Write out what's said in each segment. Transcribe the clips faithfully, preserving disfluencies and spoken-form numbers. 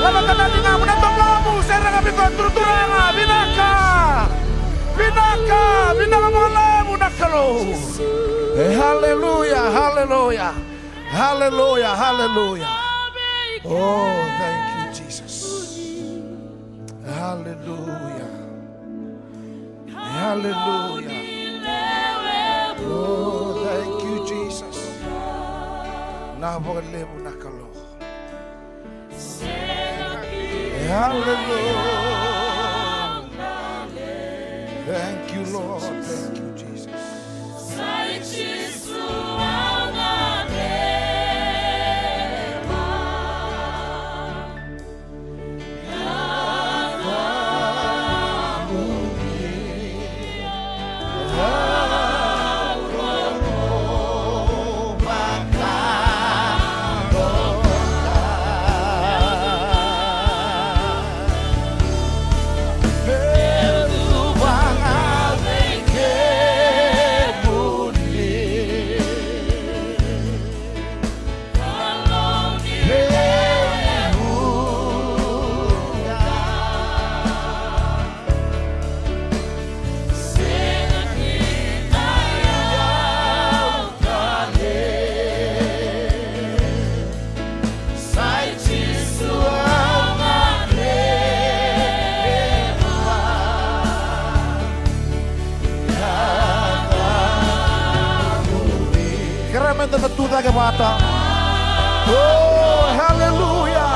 Lala ka na ligamu na domomu, sere ga vei koya, turaturaga. Vinaka. Vinaka, vinaka vakalevu na Kalou. E, haleluya, haleluya. Haleluya, haleluya. Oh, thank you, Jesus. Haleluya. Haleluya. Oh, thank you, Jesus. Na vakalevu na Kalou. Haleluya. Thank you, Lord. Thank you, Jesus. Kerea meda na tucake vata. Oh, haleluya.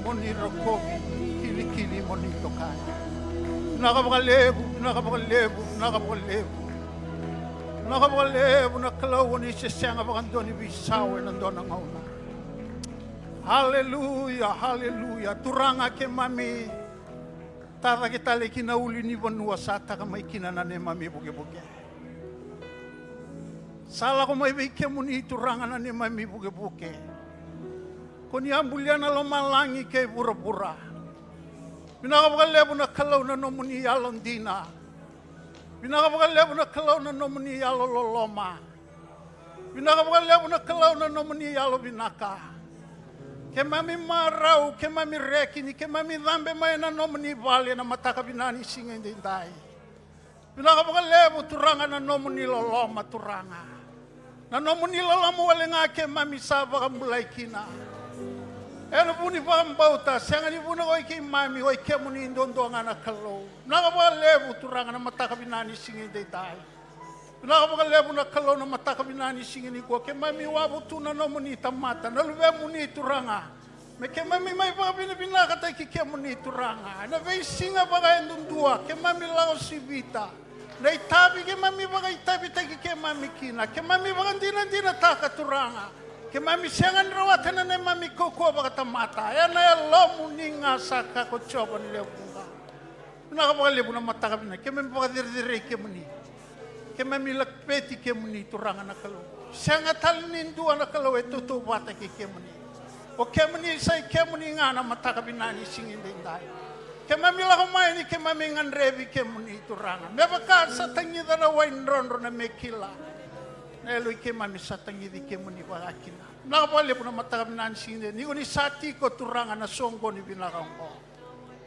Mo ni rokovi, kilikili mo ni dokai. Vinaka vakalevu, vinaka vakalevu, vinaka vakalevu. Vinaka vakalevu na Kalou, o ni se sega vakadua ni veisau ena dua na gauna. Haleluya, haleluya. Turaga, keimami tacake tale ki na ulu ni vanua sa taka mai kina na neimami vukevuke. Sa lako mai vei kemuni, Turaga, na neimami vukevuke. Ko ni a bulia na lomalagi kei vuravura. Vinaka vakalevu na Kalou na nomuni yalodina. Vinaka vakalevu na Kalou na nomuni yalololoma. Vinaka vakalevu na Kalou na nomuni yalovinaka. Keimami marau, keimami reki ni keimami cabe mai na nomuni vale ena mataka vinaka ni siga edaidai. Vinaka vakalevu, Turaga, na nomuni loloma, Turaga. Na nomuni loloma wale ga keimami sa vakabulai kina. Ena vu ni vakabauta, sega ni vuna oi keimami, oi kemuni duadua ga na Kalou. Vinaka vakalevu, Turaga, na mataka vinaka ni siga edaidai. Vinaka vakalevu na Kalou na mataka vinaka ni siga nikua. Keimami wavu tu na nomuni tamata, na luvemuni, Turaga. Me keimami mai vakavinavinakataki kemuni, Turaga. Ena veisiga vakayadudua keimami lako sivita. Na itavi keimami vakaitavitaki keimami kina, keimami vakadinadinataka, Turaga. Keimami sega ni rawata na neimami kaukauwa vakatamata, ena yalomuni ga saka, ko Jiova ni lewe vuqa. Vinaka vakalevu na mataka vinaka, keimami vakacerecerei kemuni. Keimami laveti kemuni, Turaga na Kalou. Sega tale ni dua na Kalou e tautauvata kei kemuni. O kemuni sa i kemuni ga na mataka vinaka ni siga edaidai. Keimami lako mai ni keimami gadrevi kemuni, Turaga. Me vaka sa tagica na wai drodro na me kila. Na yaloi keimami sa tagici kemuni vakakina. Vinaka vakalevu na mataka vinaka ni siga edaidai, ni ko ni sa tiko, Turaga, na soqoni vinaka oqo.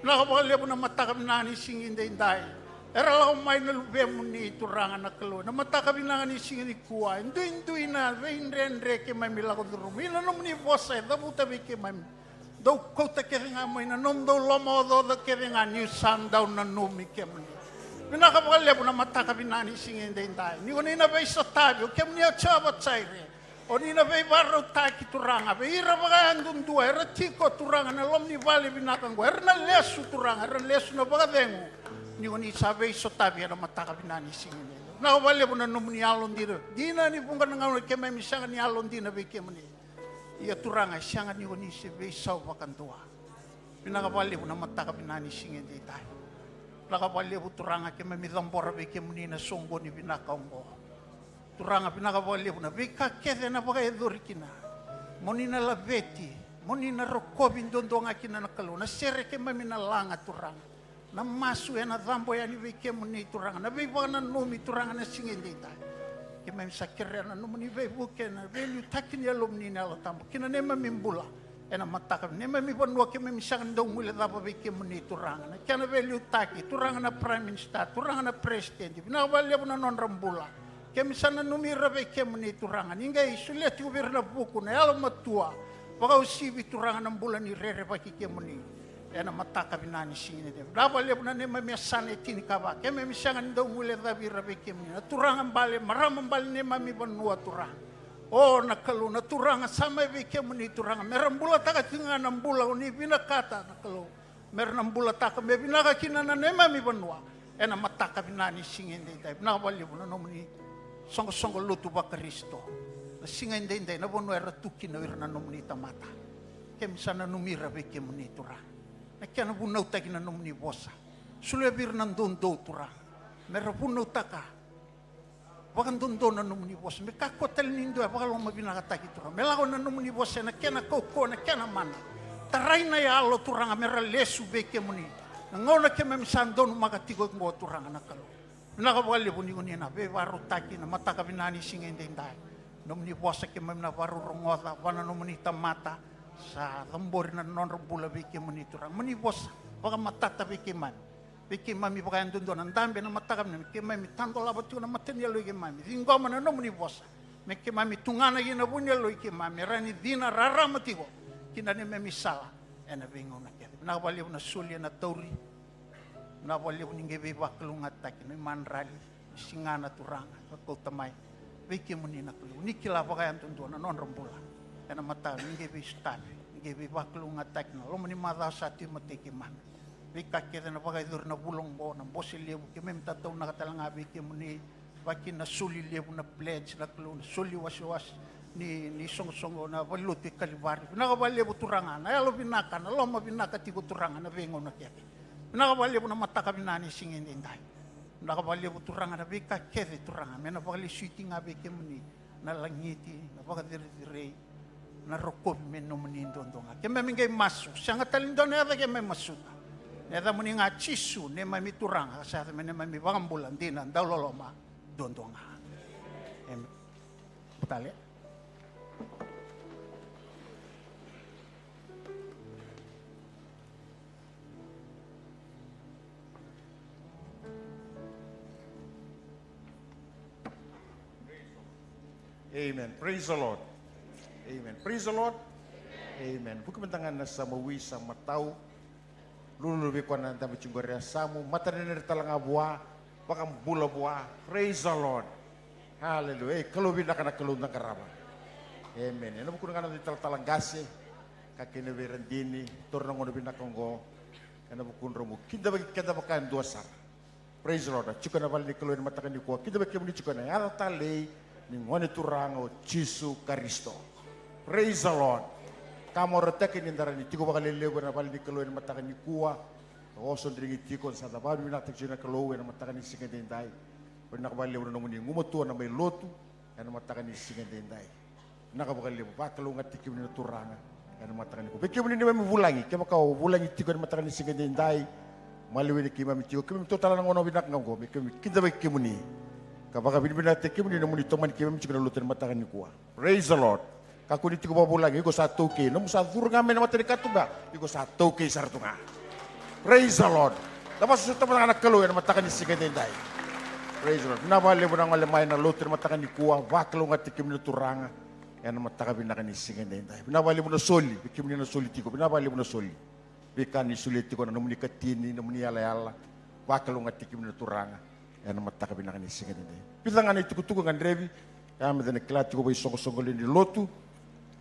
Vinaka vakalevu na mataka vinaka ni siga edaidai. Era lako mai na luvemuni, Turaga na Kalou, na mataka vinaka ni siga nikua. E duidui na veidredre keimami lako curuma, ia na nomuni vosa e cavuta vei keimami. Dou kauta kece ga mai na nomudou lomaocaoca kece ga, niu sa dau nanumi kemuni. Vinaka vakalevu na mataka vinaka ni siga edaidai, ni ko ni na veisotavi, o kemuni o Jiova Jaire. O ni na veivakarautaki, Turaga, vei ira vakayadudua era tiko, Turaga, na loma ni vale vinaka oqo, era na lesu, Turaga, era na lesu na vakacegu. Ni ko ni sa veisotavi ena mataka vinaka ni siga edaidai. Vinaka vakalevu na nomuni yalodina. Dina ni vuqa na gauna keimami sega ni yalodina vei kemuni. Ia, Turaga, e sega ni ko ni se veisau vakadua. Vinaka vakalevu na mataka vinaka ni siga edaidai. Vinaka vakalevu, Turaga, keimami cabora vei kemuni na soqoni vinaka oqo. Turaga, vinaka vakalevu na veika kece ena vakayacori kina. Mo ni na laveti, mo ni na rokovi duadua ga kina na Kalou, na sere keimami na laga, Turaga. Na masu ena cabo yani vei kemuni, Turaga, na veivakananumi, Turaga, na siga edaidai. Keimami sa kerea na nomuni veivuke, na veiliutaki ni Yalomuni na Yalo Tabu ki na neimami bula. Ena mataka, neimami vanua keimami sega ni dau guilecava vei kemuni, Turaga, na kena veiliutaki, Turaga, na Prime Minister, Turaga, na President. Vinaka vakalevu na nodra bula. Keimami sa nanumi ira vei kemuni, Turaga, ni qai solia tiko vei ira na vuku, na yalomatua, vakauasivi, Turaga, na bula ni rerevaki kemuni. Ena mataka vinaka ni siga edaidai, vinaka vakalevu na neimami yasana e tinikava, keimami sega ni dau guilecavi ira vei kemuni, na turaga bale, marama bale ni neimami vanua, Turaga. O na Kalou, na Turaga, sa mai vei kemuni, Turaga, me ra bulataka tiko ga na bula o ni vinakata, na Kalou. Me ra na bulataka me vinaka kina na neimami vanua. Ena mataka vinaka ni siga edaidai, vinaka vakalevu na nomuni soqosoqo lotu vaKarisito. Na siga edaidai, na vanua era tu kina o ira na nomuni tamata, keimami sa nanumi ira vei kemuni, Turaga. Na kena vunautaki na nomuni vosa. Solia vei ira na doudou, Turaga, me ra vunautaka vakadodonu na nomuni vosa, me kakua tale ni dua e vakalomavinakataki, Turaga. Me lako na nomuni vosa ena kena kaukauwa, na kena mana. Tarai na yalo, Turaga, me ra lesu vei kemuni. Na gauna keimami sa donumaka tiko oqo, Turaga na Kalou. Vinaka vakalevu ni ko ni na veivakarautaki na mataka vinaka ni siga edaidai. Nomuni vosa keimami na vakarorogoca vua na nomuni tamata. Sa cabori na nodra bula vei kemuni, Turaga. Mo ni vosa vakamatata vei keimami. Vei keimami vakayadudua na dabe na mataka vinaka, me keimami tadolava tiko na mata ni yaloi keimami, ciqoma na nomuni vosa. Me keimami tugana kina na vu ni yaloi keimami, me rawa ni cina rarama tiko ki na neimami sala ena veigauna kece. Vinaka vakalevu na soli ena tauri. Vinaka vakalevu ni qai veivakalougatataki na imadrali, na sigana, Turaga, ka kauta mai vei kemuni na Kalou. Ni kila vakayadudua na nodra bula ena mataka, ni qai veisotavi, ni Qai veivakalougatataki na loma ni macawa sa tu e matai keimami. Veika kece na vakayacori na vula oqo, na bose levu, keimami tataunaka tale ga vei kemuni. Vaka kina na soli levu, na pledge, na Kalou, na soli wasewase ni, ni soqosoqo, na valelotu e Kalivari. Vinaka vakalevu Turaga, na yalo vinaka, na loma vinaka tiko Turaga, na veigauna kece. Vinaka vakalevu na mataka vinaka ni siga edaidai. Vinaka vakalevu Turaga na veika kece Turaga, me na vakalesuiti ga vei kemuni na lagiti, na vakacerecerei, na rokovi me nomuni duadua ga. Keimami qai masu, sega tale ni dua na yaca keimami masuta. Na yacamuni ga Jisu, neimami Turaga, ka sa yaca me neimami iVakabula dina, dauloloma duadua ga. Amen. Tale. Amen. Praise the Lord. Amen. Praise the Lord. Amen. Vuki mada ga na samawi, sa matau. Lululu vei koya na dabe tiko qori, a samu, mata dredre tale ga vua, vakabula vua. Praise the Lord. Hallelujah. Ei, Kalou vinaka na Kalou da qarava. Amen. Ena vukuna ga na noda italatala qase, ka kei na veiradini, taura na gauna vinaka oqo. Ena vukudrau mo kidavaki keda vaka e dua sara. Praise the Lord. A tiko ena vale ni Kalou ena mataka nikua. Kidavaki kemuni tiko ena yaca talei ni Gone Turaga o Jisu Karisito. Praise the Lord. Ka marautaki ni da rawa ni tiko vakalelevu ena vale ni Kalou ena mataka nikua. Oso drigi tiko, sa da vakavinavinakataki tiko na Kalou ena mataka ni siga edaidai. Vinaka vakalevu na nomuni gumatua na mai lotu ena mataka ni siga edaidai. Vinaka vakalevu, vakalougatataki kemuni na Turaga ena mataka nikua. Vei kemuni neimami vulagi, kevaka o vulagi tiko ena mataka ni siga edaidai, maliwai keimami tiko, keimami taura tale na gauna vinaka ga oqo me keimami kidavaki kemuni ka vakavinavinakataki kemuni na nomuni tomani keimami tiko ena lotu ena mataka nikua. Praise the Lord. Kakua ni tiko vakavulagi, iko sa taukei, nomu sa curu ga mai na mata ni katuba, iko sa taukei sara tu ga. Praise the Lord. Da vakasosotaka mada ga na Kalou ena mataka ni siga edaidai. Praise the Lord. Vinaka vakalevu na gole mai na lotu ena mataka nikua, vakalougatataki kemuni na Turaga ena mataka vinaka ni siga edaidai. Vinaka vakalevu na soli, vei kemuni na soli tiko, vinaka vakalevu na soli. Veika ni solia tiko na nomuni katini, nomuni yalayala, vakalougatataki kemuni na Turaga ena mataka vinaka ni siga edaidai. Vica ga na itukutuku e gadrevi, ia meda na kila tiko vakaisoqosoqo lewe ni lotu.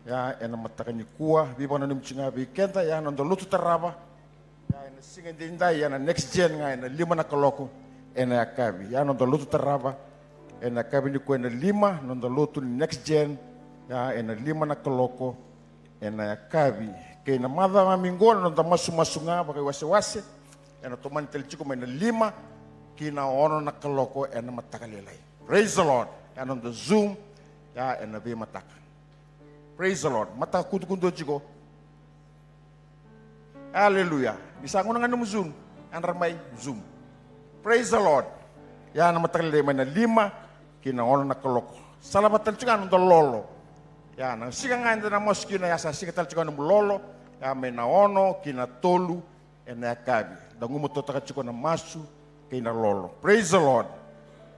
Ia ena mataka nikua, veivakananumi tiko ga vei keda, ia na noda lotu tarava. Ia ena siga edaidai, ia na next gen ga ena lima na kaloko ena yakavi. Ia na noda lotu tarava ena yakavi nikua ena lima, na noda lotu ni next gen, ia ena lima na kaloko ena yakavi. Kei na macawa mai qo na noda masumasu ga vakaiwasewase ena tomani tale tiko mai na lima ki na ono na kaloko ena mataka lailai. Praise the Lord. Ia na noda Zoom, ia ena veimataka. Praise the Lord. Mataka kudukudu tiko. Aleluya. Ni sa gauna ga ni nomu Zoom, yadra mai Zoom. Praise the Lord. Ia na mataka lailai mai na lima ki na ono na kaloko. Sa lava tale tiko ga na noda lolo. Ia na siga ga eda na masu kina, ia sa siga tale tiko ga nomu lolo. Ia mai na ono ki na tolu ena yakavi. Da gumatuataka tiko na masu kei na lolo. Praise the Lord.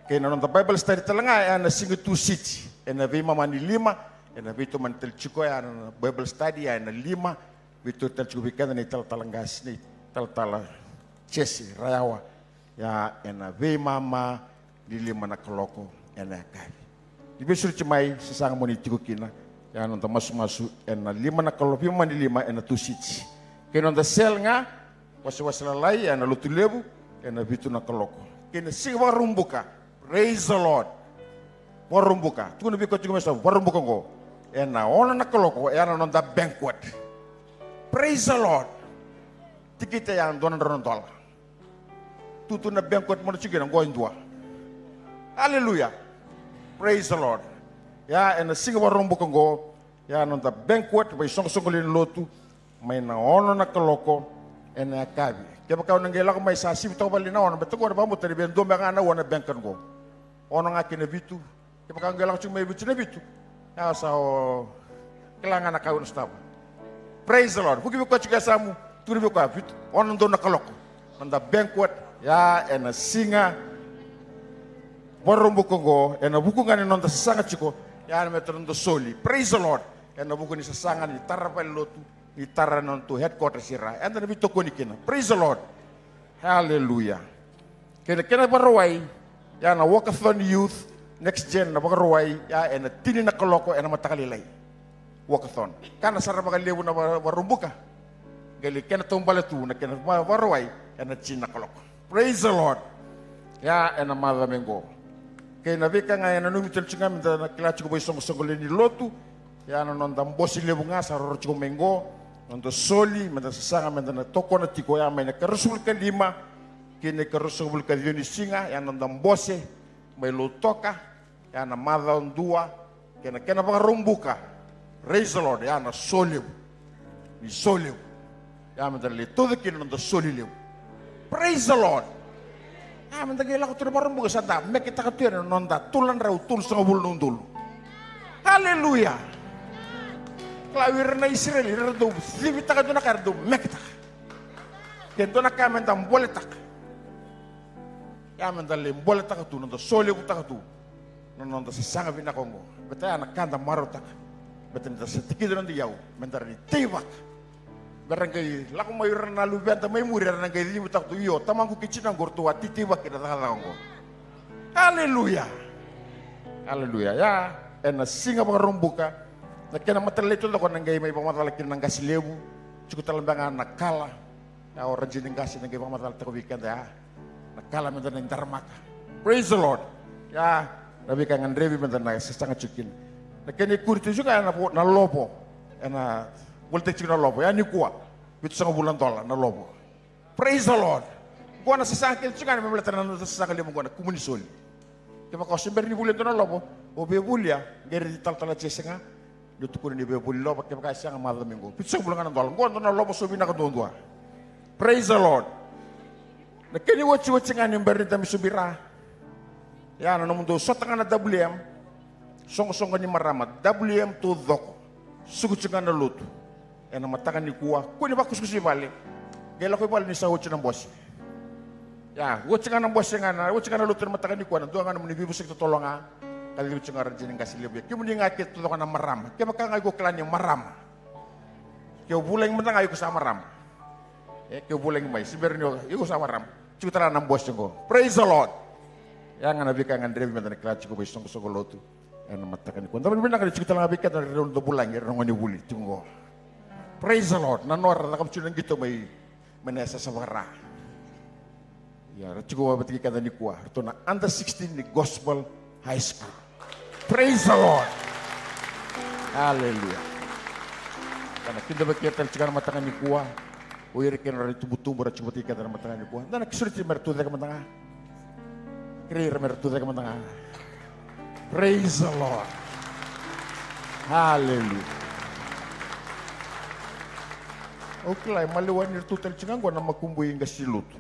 Kei na noda Bible study tale ga, ia na siga Tusiti ena veimama ni lima, ena veitomani tale tiko, ia na Bible study, ia ena lima, veitori tale tiko vei keda na italatala qase, na italatala Jese Rayawa. Ia ena veimama ni lima na kaloko ena yakavi. Ni veisureti mai, sasaga mo ni tiko kina. Ia na noda masumasu ena lima na kaloko, veimama ni lima ena Tusiti. Kei na noda cell ga, wasewase lalai, ia na Lotulevu, ena vitu na kaloko. Kei na siga Vakaraubuka, praise the Lord. Vakaraubuka, tukuna vei koya tiko mai sa Vakaraubuka oqo. Ena ono na kaloko, ia na noda banquet. Praise the Lord. Tikite ia dua na drau na dola. Tutu na banquet mo na tiko kina, qo e dua. Aleluya. Praise the Lord. Ia ena siga Vakaraubuka oqo, ia na noda banquet, vakaisoqosoqo lewe ni lotu, mai na ono na kaloko ena yakavi. Kevaka o na qai lako mai sa sivi toka vale na ono, baleta qo na vakabauta ni via dua beka ga na ua na banquet qo. Ono ga kei na vitu, kevaka o qai lako tiko mai vitu na vitu, ia sa o kila ga na ka o na sotava. Praise the Lord. Vuki vei koya tiko e yasamu, tukuna vei koya, vitu, ono donu na kaloko. Noda banquet, ia ena siga Vakaraubuka oqo, ena vuku ga ni noda sasaga tiko, ia na meta noda soli. Praise the Lord. Ena vuku ni sasaga ni tara valelotu, ni tara na nodatou headquarters i ra. Eda na veitokoni kina. Praise the Lord. Hallelujah. Kei na kena Vakarauwai, ia na Walkathon Youth, Next Gen na Vakarauwai, ia ena tini na kaloko ena mataka lailai. walkathon. Kana sara vakalevu na va-, Vakaraubuka. Qai lai kena taubale tu na kena va-, Vakarauwai ena tini na kaloko. Praise the Lord. Ia, ena macawa mai qo. Kei na veika ga e nanumi tale tiko ga meda na kila tiko vei soqosoqo lewe ni lotu. Ia, na noda bose levu ga sa roro tiko mai qo. Noda soli, meda sasaga, meda na tokona tiko. Ia, mai na ikaruasagavulu ka lima kei na ikaruasagavulu ka ciwa ni siga, ia, noda bose mai Lautoka. Ia, na macawa dua kei na kena Vakaraubuka. Praise the Lord. Ia, na so levu. Ni so levu. Ia, meda lai tauca kina na noda soli levu. Praise the Lord. Ia, meda qai lako tu na Vakaraubuka, sa da meketaka tu yani na noda tolu na drau tolusagavulu na udolu. Aleluya. Kila, o ira na Isireli, era dau civitaka tu na ka era dau meketaka. Ke dua na ka meda boletaka. Ia, meda lai boletaka tu, noda solevutaka tu na noda sasaga vinaka oqo. Baleta ya na ka da marautaka. Baleta ni da sa tikica na noda iyau, meda rawa ni teivaka. Mera qai lako mai ira na luveda mai muri, era na qai civitaka tu, io, tamaqu kei tinaqu ratou a teiteivaki ena cakacaka oqo. Aleluya. Aleluya. Ia, ena siga Vakaraubuka, na kena matailalai taucoko na qai mai vakamacala kina na qase levu. Tiko tale beka ga na kala. Ia, o Rajini Qase na qai vakamacalataka vei keda ya na kala meda na daramaka. Praise the Lord. Ia, na veika e gadrevi meda na sasaga tiko kina. Na kena ikuri tiko ga na vo-, na lovo. Ena volitaki tiko na lovo. Ia, nikua, vitusagavulu na dola na lovo. Praise the Lord. Qo na sasaga kece tiko ga me baleta na noda sasaga levu qo na kumuni soli. Kevaka o se bera ni volia e dua na lovo, o via volia, qai raici talatala Jese ga. Ni o tukuna ni via voli lovo, kevaka e sega, macawa mai qo. Vitusagavulu ga na dola. Qo dua na lovo so vinaka duadua. Praise the Lord. Na kena iotioti ga ni bera ni da mai sobi ra. Ia, na nomudou sota ga na W M. Soqosoqo ni marama, W M taucoko. Suku tiko ga na lotu. Ena mataka nikua, kua ni vakusakusa i vale. Qai lako i vale ni sa oti na bose. Ia, oti ga na bose ga na, oti ga na lotu ena mataka nikua, na dua ga nomuni veivosaki totolo ga. Ka levu tiko ga Rajini Qase levu. Ia, kemuni ga kece taucoko na marama. Kevaka ga iko kila ni marama. Ke o vulagi mada ga, iko sa marama. E, ke o vulagi mai, se bera ni o, iko sa marama. Tiko tale ga na bose qo. Praise the Lord. Ia, ga na veika e gadrevi meda na kila tiko vei soqosoqo lotu. Ena mataka nikua. Da vinaka ni tiko tale ga vei keda na rau na vulagi, era na gone vuli tiko qo. Praise the Lord. Na nodra cakava tiko na qito mai, mai na yasayasa vaka-Ra. Ia, ra tiko vata kei keda nikua. Ratou na under sixteen ni Gospel High School. Praise the Lord. Hallelujah. Ka na kidavaki tale tiko na mataka nikua. O ira kei na nodra itubutubu ra tiko vata kei keda na mataka nikua. Da na sureti ira me ra tucake mada ga. Kerei ira me ra tucake mada ga. Praise the Lord. Hallelujah. Au kila e maliwai ni ratou tale tiko ga qo na makubui qase lotu.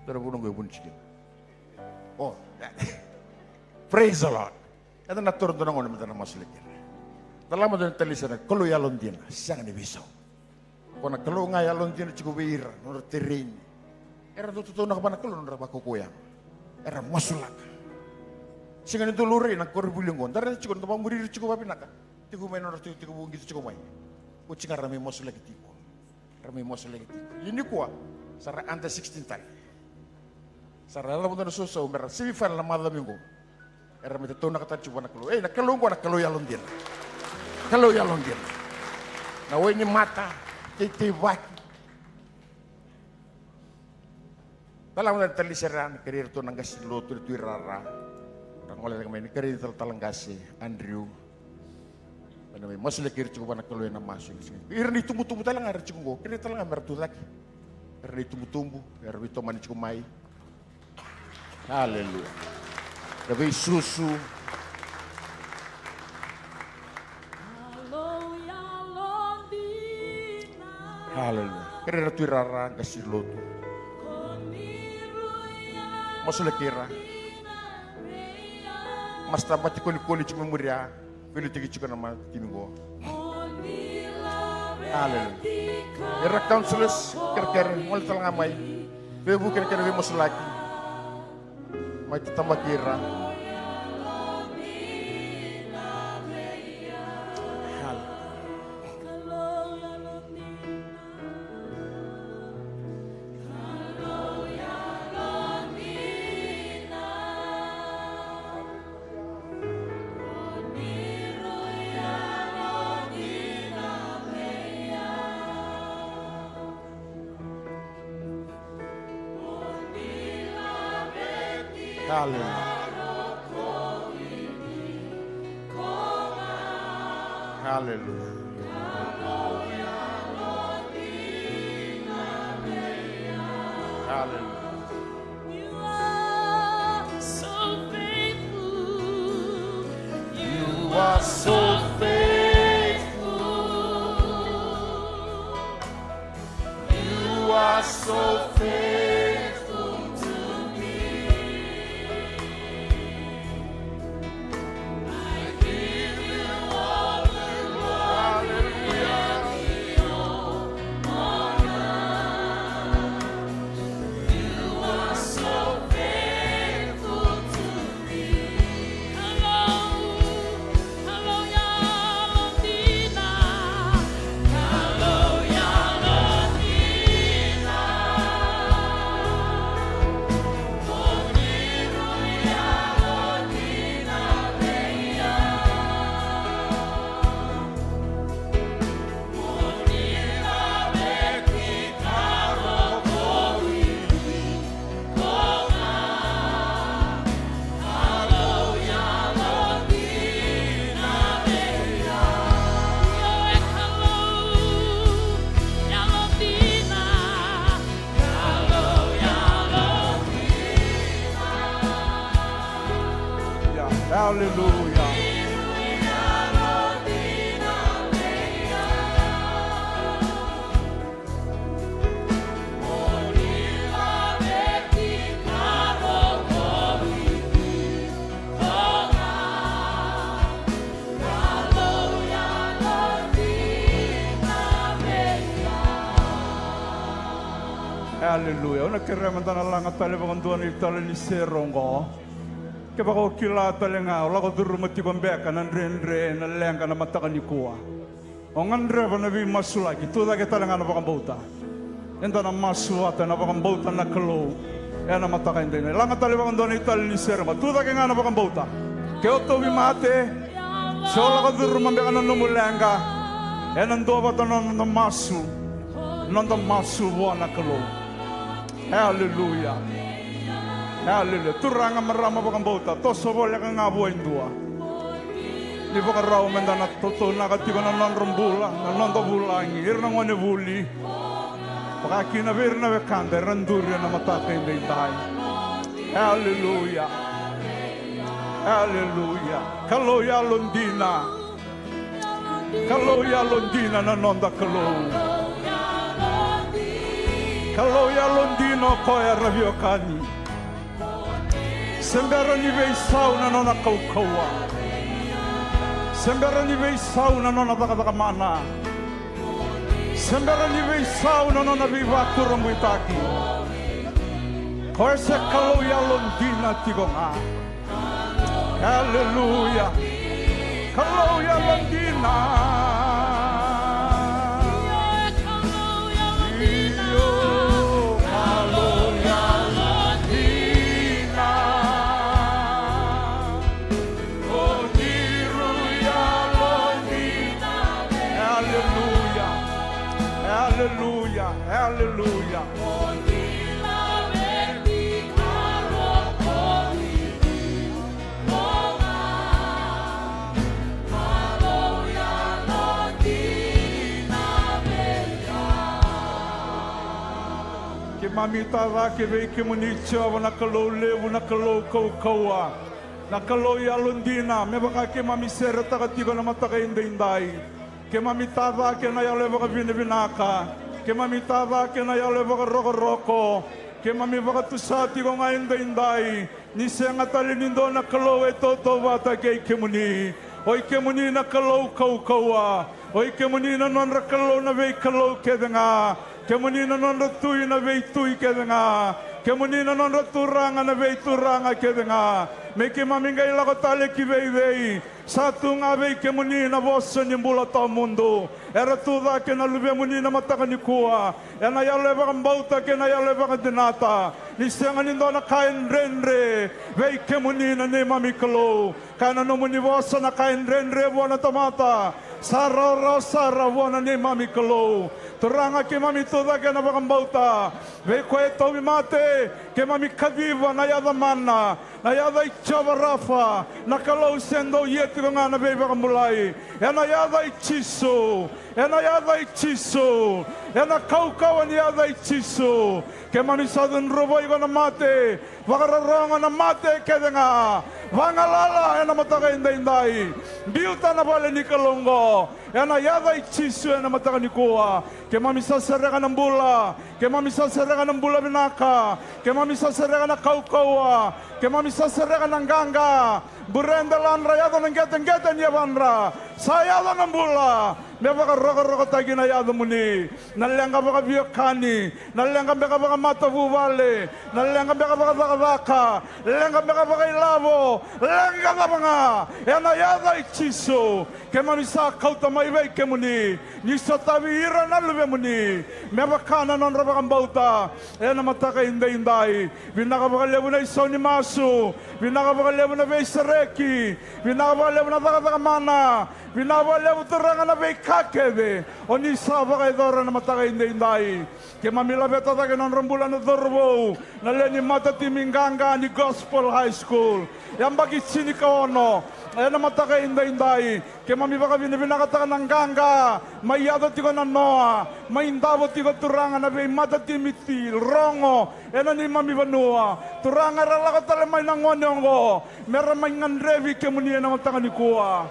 Dua na vuna qo e vuni tiko kina. Oh, praise the Lord. Eda na taura dua na gauna meda na masulaki ira. Da lako mada na talisa na Kalou yalodina, sega ni veisau. Ko na Kalou ga yalodina tiko vei ira, nodra tereni. Era dau tataunaka vua na Kalou nodra vakaukauwa yago. Era masulaka. Sega ni dau laurai na koronivuli oqo. Da raica tiko, da vakamuri ira tiko vavinaka. Tiko mai nodra tiko, tiko vuqito tiko mai. Oti ga ra mai masulaki tiko. Ra mai masulaki tiko. Ia nikua, sa ra under sixteen tale. Sa ra yacova dua na sausau me ra semi final na macawa mai qo. Era mai tataunaka tale tiko vua na Kalou. Ei, na Kalou qo na Kalou yalodina. Kalou yalodina. Na wai ni mata, teiteivaki. Da lako mada na talisa ira, na kerei iratou na qase lotu, na Tui Rara. Ra gole cake mai, na kerei talatala qase, Andrew. Ena mai masulaki ira tiko vua na Kalou ena masu. Ira na itubutubu tale ga era tiko qo, kerei tale ga me ra tucake. Ira na itubutubu, era veitomani tiko mai. Haleluya. Na veisusu. Haleluya. Kerei ira na Tui Rara, qase lotu. Masulaki ira. Masta Bati Kolikoli tiko mai muria. Veiliutaki tiko na ma timi qo. Haleluya. Era counselors, kerekere, gole tale ga mai. Veivuke na kena veimasulaki. Mai tatabaki ira. Haleluya. Hallelujah. Hallelujah. Hallelujah. You are so faithful. You are so faithful. You are so faithful to me. I give you all the glory and the honor. You are so faithful to me. Hello. Hello, ya Londina. Hello, ya Londina. Hallelujah. Hallelujah. Au na kerea meda na laga tale vakadua na itala ni sere oqo. Kevaka o kila tale ga o lako curuma tiko beka na dredre, na leqa na mataka nikua, o gadreva na veimasulaki, tu cake tale ga na vakabauta. Eda na masu vata ena vakabauta na Kalou ena mataka edaidai. Laga tale vakadua na itala ni sere, ma tu cake ga na vakabauta. Ke o tauvimate se o lako curuma beka na nomu leqa, ena duavata na noda masu, noda masu vua na Kalou. Hallelujah. Hallelujah. Turaga, marama, vakabauta, toso voleka ga vua e dua. Ni vakarau meda na tauvakarau tiko na nodra bula, na noda vulagi, ira na gone vuli, vaka kina vei ira na wekada era duri ena mataka edaidai. Hallelujah. Hallelujah. Kalou yalodina. Kalou yalodina na noda Kalou. Kalou yalodina o koya, ra veiwekani. Se bera ni veisau na nona kaukauwa. Se bera ni veisau na nona cakacaka mana. Se bera ni veisau na nona veivakurabuitaki. Koya se Kalou yalodina tiko ga. Hallelujah. Kalou yalodina. Io, Kalou yalodina. O Jisu yalodina. Hallelujah. Hallelujah. Hallelujah. Keimami tacake vei kemuni Jiova, na Kalou levu, na Kalou kaukauwa, na Kalou yalodina, me vaka keimami seretaka tiko na mataka edaidai. Keimami tacake na yalo e vakavinavinaka. Keimami tacake na yalo e vakarokoroko. Keimami vakatusa tiko ga edaidai ni sega tale ni dua na Kalou e tautauvata kei kemuni. O i kemuni na Kalou kaukauwa. O i kemuni na nodra Kalou na veikalou kece ga. Kemuni na nodra Tui na veitui kece ga. Kemuni na nodra Turaga na veituraga kece ga. Me keimami qai lako tale ki vei cei? Sa tu ga vei kemuni na vosa ni bula tawamudu. Era tu cake na luvemuni na mataka nikua ena yalo e vakabauta kei na yalo e vakadinata, ni sega ni dua na ka e dredre vei kemuni na neimami Kalou. Kaya na nomuni vosa, na ka e dredre vua na tamata Sa rawarawa sara vua na neimami Kalou. Turaga, keimami tucake ena vakabauta vei koya e tauvimate. Keimami kaciva na yaca mana, na yaca i Jiova Rafa, na Kalou se dau ia tiko ga na veivakabulai. Ena yaca i Jisu, ena yaca i Jisu, ena kaukauwa ni yaca i Jisu. Keimami sa cudruva iko na mate, vakarorogo na mate kece ga. Vagalala ena mataka edaidai. Biuta na vale ni Kalou oqo ena yaca i Jisu ena mataka nikua. Keimami sa sereka na bula, keimami sa sereka na bula vinaka, keimami sa sereka na kaukauwa, keimami sa sereka na qaqa. Bure e deladra, yaco na qeteqete ni yavadra. Sa yaco na bula me vakarokorokotaki na yacamuni. Na leqa vakaveiwekani, na leqa beka vakamatavuvale, na leqa beka vakacakacaka, leqa beka vakailavo, leqa cava ga, ena yaca i Jisu. Keimami sa kauta mai vei kemuni, ni sotavi ira na luvemuni me vaka na nodra vakabauta ena mataka edaidai. Vinaka vakalevu na isau ni masu, vinaka vakalevu na veisereki, vinaka vakalevu na cakacaka mana, vinaka vakalevu Turaga na veika kece o ni sa vakayacora ena mataka edaidai. Keimami laveta cake na nodra bula na cauravou, na lewe ni matatimi qaqa ni Gospel High School, yabaki tinikaono ena mataka edaidai. Keimami vakavinavinakataka na qaqa mai yaco tiko na noa, mai davo tiko Turaga na veimatatimi ti rogo ena neimami vanua. Turaga, era lako tale mai na gone oqo me ra mai gadrevi kemuni ena mataka nikua.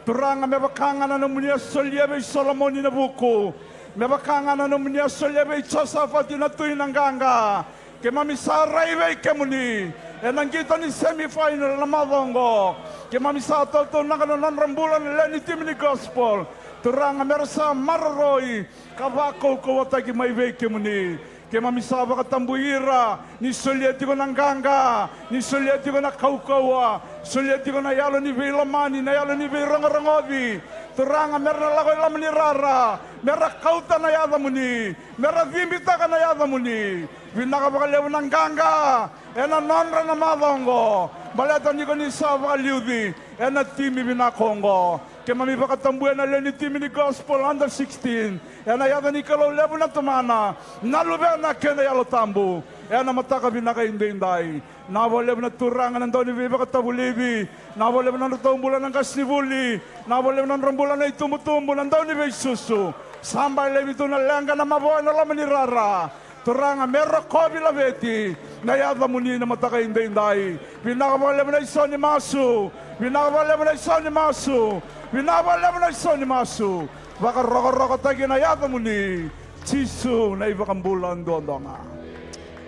Turaga, me vaka ga na nomuni a solia vei Solomoni na vuku, me vaka ga na nomuni a solia vei Josafati na tui na qaqa. Keimami sa rai vei kemuni ena qito ni semifinal na macawa oqo. Keimami sa tautaunaka na nodra bula na lewe ni timi ni Gospel. Turaga, me ra sa maroroi ka vakaukauwataki mai vei kemuni. Keimami sa vakatabui ira, ni solia tiko na qaqa, ni solia tiko na kaukauwa, solia tiko na yalo ni veilomani, na yalo ni veirogorogoci. Turaga, me ra na lako i loma ni rara, me ra kauta na yacamuni, me ra cibitaka na yacamuni. Vinaka vakalevu na qaqa ena nodra na macawa oqo, baleta ni ko ni sa vakaliuci ena timi vinaka oqo. Keimami vakatabuya na lewe ni timi ni Gospel under sixteen ena yaca ni Kalou levu na Tamana, na Luvena kei na Yalo Tabu ena mataka vinaka edaidai. Vinaka vakalevu na Turaga na dauniveivakatavulici, vinaka vakalevu na nodratou bula na qasenivuli, vinaka vakalevu na nodra bula na itubutubu, na dauniveisusu. Sa bale laivi tu na leqa, na mavoa ena loma ni rara. Turaga, me rokovi laveti na yacamuni na mataka edaidai. Vinaka vakalevu na isau ni masu, vinaka vakalevu na isau ni masu, vinaka vakalevu na isau ni masu. Vakarokorokotaki na yacamuni, Jisu na iVakabula duadua ga.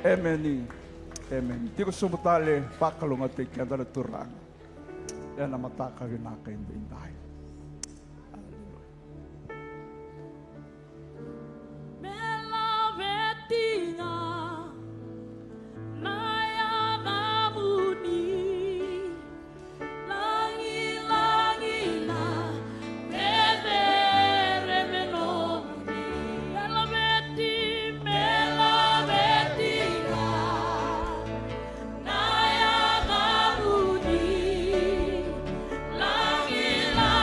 Emeni. Emeni. Tiko sobu tale, vakalougatataki keda na Turaga ena mataka vinaka edaidai. Aleluya. Me laveti ga na yacamuni, lagilagi na cecere me nomuni. Me laveti, me laveti ga na yacamuni, lagilagi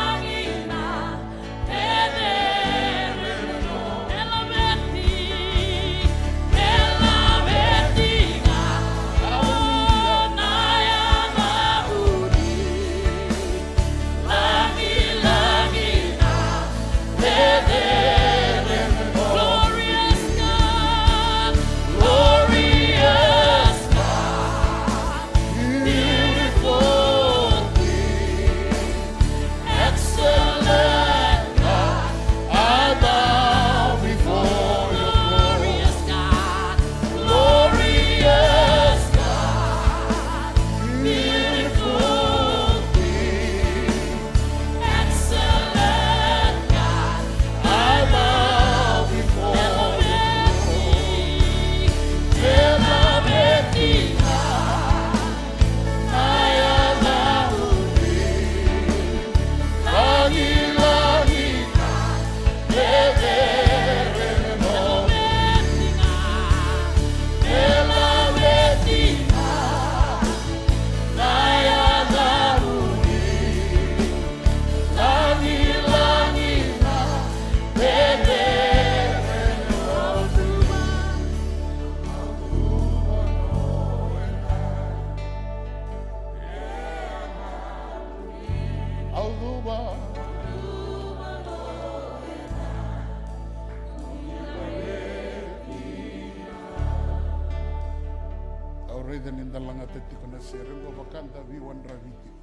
Raica ni da lagata tiko na sere qo vaka da veiwadravi tiko.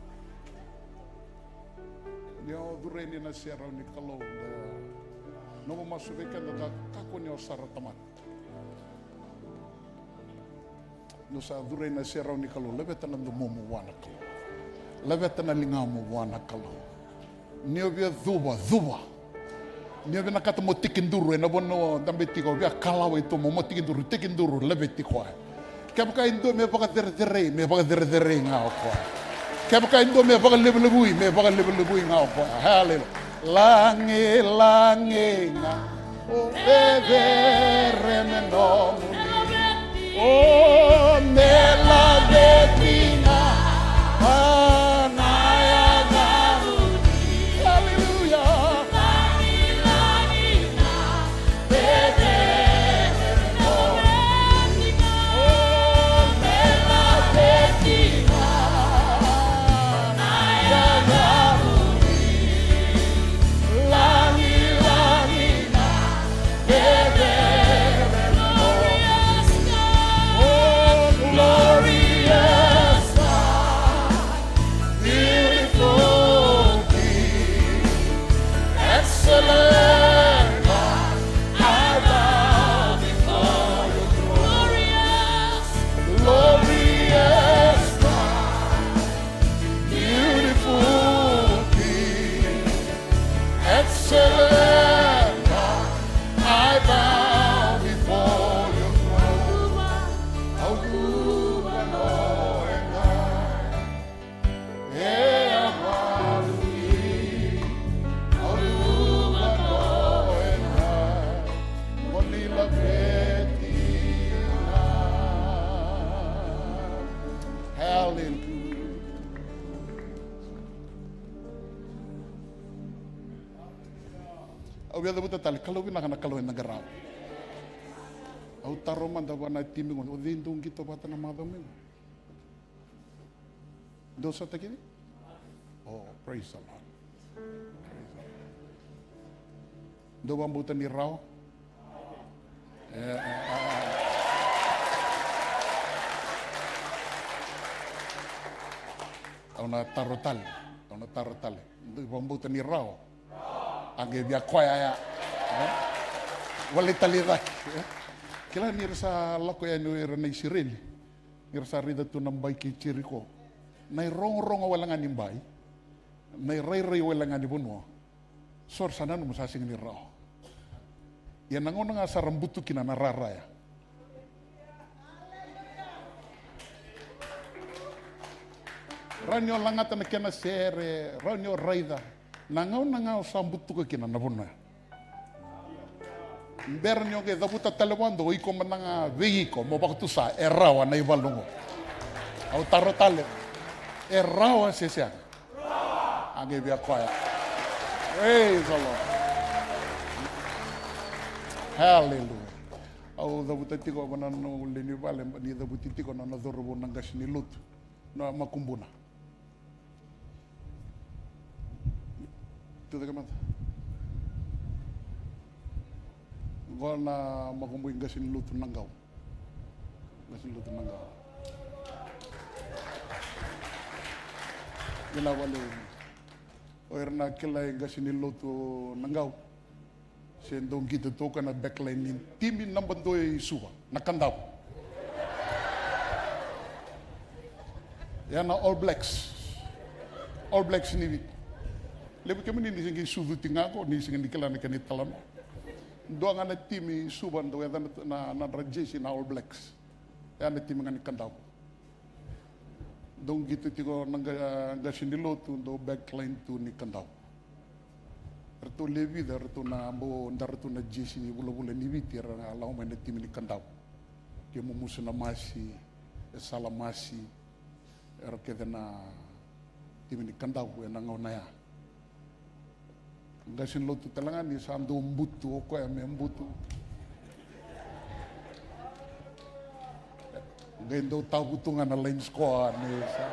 Ni o curu yani na serau ni Kalou, da nomu masu vei keda, da kakua ni o sara tamata. Ni o sa curu yani na serau ni Kalou, laveta na domomu vua na Kalou. Laveta na ligamu vua na Kalou. Ni o via cuva, cuva. Ni o vinakata mo tekiduru ena vanua o dabe tiko, o via kalawa i tomo mo tekiduru, tekiduru, laveti koya. Kevaka e dua me vakacerecerei, me vakacerecerei ga o koya. Kevaka e dua me vakalevulevui, me vakalevulevui ga o koya. Haleluya. Lagilagi ga o cecere me nomuni. O me laveti ga na yacamuni. Haleluya. Glorious God. Oh, glorious God. Beautiful King, excellent God, I bow before your throne. Glorious, glorious God, beautiful King, excellent God, I bow before your throne. Au cuva no e qai. E a valu ni au cuva no e qai, mo ni laveti ga. Hallelujah. Au via cavuta tale, Kalou vinaka na Kalou ena qaravi. Au taro mada vua na timi qo, o cei dou qito vata na macawa mai qo? Dou sota kece? Oh, praise the Lord. Praise the Lord. Dou vakabauta ni rawa? E, e, e, e. Au na taro tale, au na taro tale. Dou vakabauta ni rawa? A qai via koya ya. E? Volai tale i cake. E? Kila ni ra sa lako yani o ira na Isireli. Ni ra sa raica tu na bai kei Jeriko. Na irogorogo wale ga ni bai. Na irairai wale ga ni vanua. So ra sa nanuma sa sega ni rawa. Ia na gauna ga sa ra butu kina na rara ya. Rawa ni o lagata na kena sere, rawa ni o raica. Na gauna ga o sa butuka kina na vanua ya. Bera ni o qai cavuta tale vakadua, o iko mada ga vei iko mo vakatusa, e rawa na ivalu qo. Au taro tale. E rawa se sega? A qai via koya. Praise the Lord. Hallelujah. Au cavuta tiko vua na nona lewe ni vale, ni cavuti tiko na nona cauravou na qase ni lotu. Na makubuna. Tucake mada. Qo na makubu i qase ni lotu Naqau. Qase ni lotu Naqau. Vinaka vakalevu. O ira na kilai qase ni lotu Naqau. Se dou qito tu o koya na backline ni timi naba dua i Suva, na Kadavu. Ya na All Blacks. All Blacks ni Viti. Levu kemuni ni se qai sucuti ga qo, ni se qai ni kila na kena italanoa. Dua ga na timi i Suva dau yaca na, na, na nodra jersey na All Blacks. Ya na timi ga ni Kadavu. Dou qito tiko na qa-, qase ni lotu, dou backline tu ni Kadavu. Ratou le vica, ratou na bau dara tu na jersey ni vulavula ni Viti, era lako mai na timi ni Kadavu. Ke Musu na Masi, e Sala Masi, era kece na timi ni Kadavu ena gauna ya. Qase ni lotu tale ga ni sa dau butu o koya me butu. Qai dau tavutu ga na line score ni sa.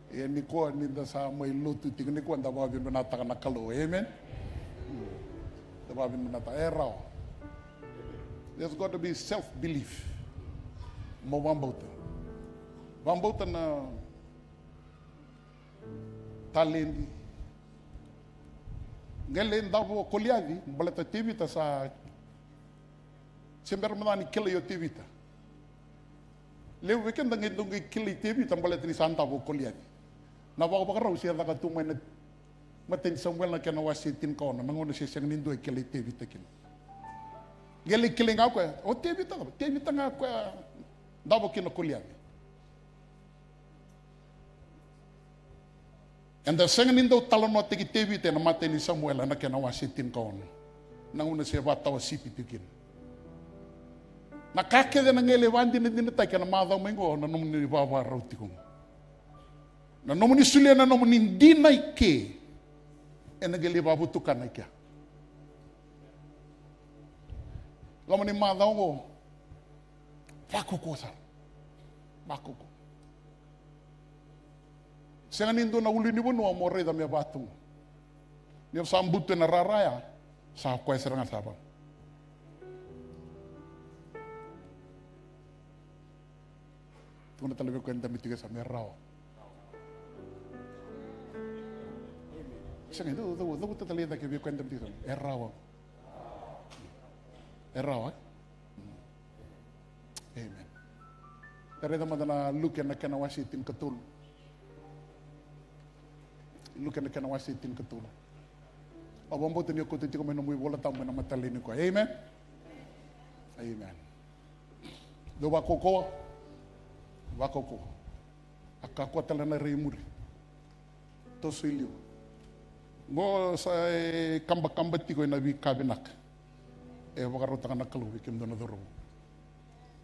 Ia nikua ni da sa mai lotu tiko nikua da vakavinavinakataka na Kalou. Amen. Da vakavinavinakataka. E rawa. There's got to be self belief. Mo vakabauta. Vakabauta na taledi. Qai lai davo o Koliaci baleta Tevita sa se bera mada ni kilai o Tevita. Levu vei keda qai dau qai kilai Tevita baleta ni sa davo o Koliaci. Na vakavakarau se caka tu mai na matai ni Samuela na kena wase tinikaono, na gauna se sega ni dua e kilai Tevita kina. Qai lai kilai ga o koya, o Tevita, Tevita ga o koya davo kina o Koliaci. Eda sega ni dau talanoataki Tevita ena matai ni Samuela na kena wase tinikaono, na gauna se vakatawa sipi tiko kina. Na ka kece na qai lai vakadinadinataki ena macawa mai qo na nomuni vakavakarau tiko qo. Na nomuni solia na nomuni dina i ke, ena qai lai vakavutukana i kea. Loma ni macawa qo, vakaukaua sara. Vakaukaua. Sega ni dua na ulunivanua mo raica me vaka tu qo. Ni o sa butu ena rara ya, sa koya sara ga sa vaka. Tukuna tale vei koya e dabe tiko sa me rawa. Sega, dou, dou, dou, cavuta tale e cake vei koya e dabe tiko sa me rawa. E rawa, e? Amen. Da raica mada na Luke na kena wase tinikatolu. Luke na kena wase tinikatolu. Au vakabauta ni o kauta tiko mai nomu iVola Tabu ena mataka lailai nikua. Amen. Amen. Dou vakaukauwa. Vakaukauwa. A kakua tale na rai muri. Toso i liu. Qo sa e kabakaba tiko ena veika vinaka e vakarautaka na Kalou vei kemudou na cauravou.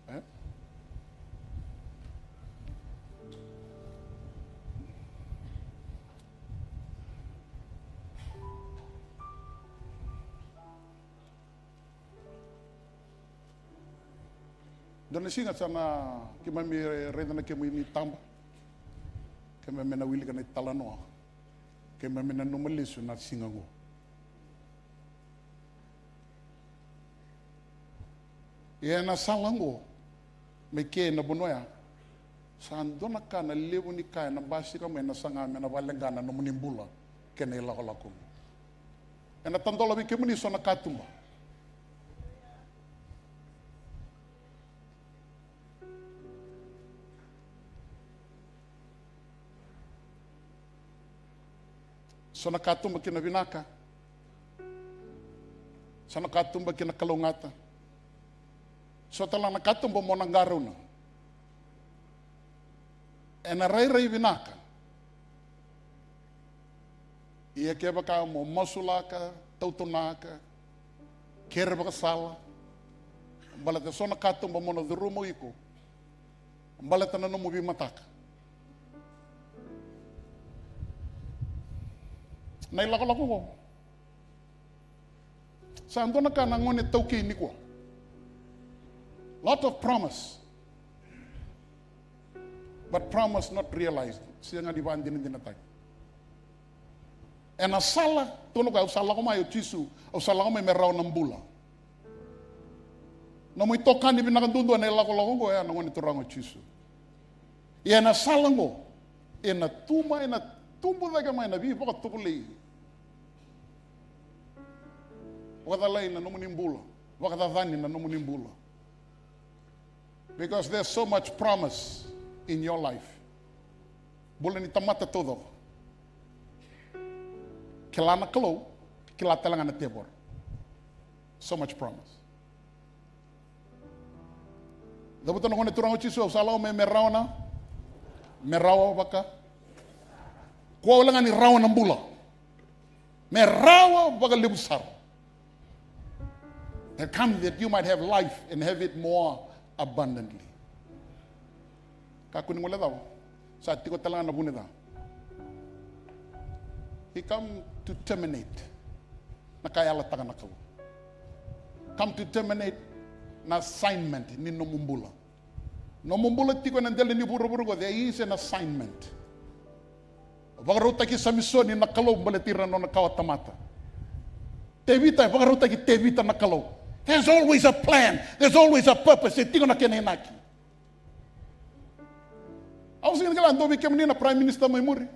E? Dua na siga sa na keimami raica na kemu imatai, keimami na wilika na italanoa, keimami nanuma lesu na siga qo. Ia ena sala qo, me ke na vanua ya, sa dua na ka na levu ni ka ena basika mai na saga me na vakaleqa na nomuni bula kei na ilakolako. Ena tadola vei kemuni so na katuba. So na katuba ki na vinaka. So na katuba ki na kalougata. So tale na katuba mo na qarauna. Ena rairai vinaka. Ia kevaka mo masulaka, tautunaka, kere vakasala, baleta so na katuba mo na curuma o iko, baleta na nomu veimataka. Na ilakolako qo. Sa dua na ka na gone taukei nikua. Lot of promise. But promise not realized. Sega ni vakadinadinataki. Ena sala, tukuna o koya, au sa lako mai o Jisu, au sa lako mai me rawa na bula. Nomu itokani vinaka duadua ena ilakolako oqo, ya na Gone Turaga o Jisu. Ia ena sala oqo, ena tu mai, ena tubu cake mai na veivakatovolei. Vakacalai na nomuni bula, vakacacani na nomuni bula. Because there's so much promise in your life. Bula ni tamata taucoko. Kila na Kalou, kila tale ga na tevoro. So much promise. Cavuta na Gone Turaga o Jisu, au sa lako mai me rawa na, me rawa vaka. Kua wale ga ni rawa na bula. Me rawa vakalevu sara. That comes that you might have life and have it more abundantly. Kakua ni guilecava. Sa tiko tale ga na vunau ca. He come to terminate na ka e yalataka na Kalou. Come to terminate na assignment ni nomu bula. Nomu bula tiko ena dela ni vuravura qo, there is an assignment. Vakarautaki Samisoni na Kalou baleti ira na nona kawatamata. Tevita, e vakarautaki Tevita na Kalou. There's always a plan. There's always a purpose. E tiko na kena inaki. Au sega ni kila, dua vei kemuni na prime minister mai muri.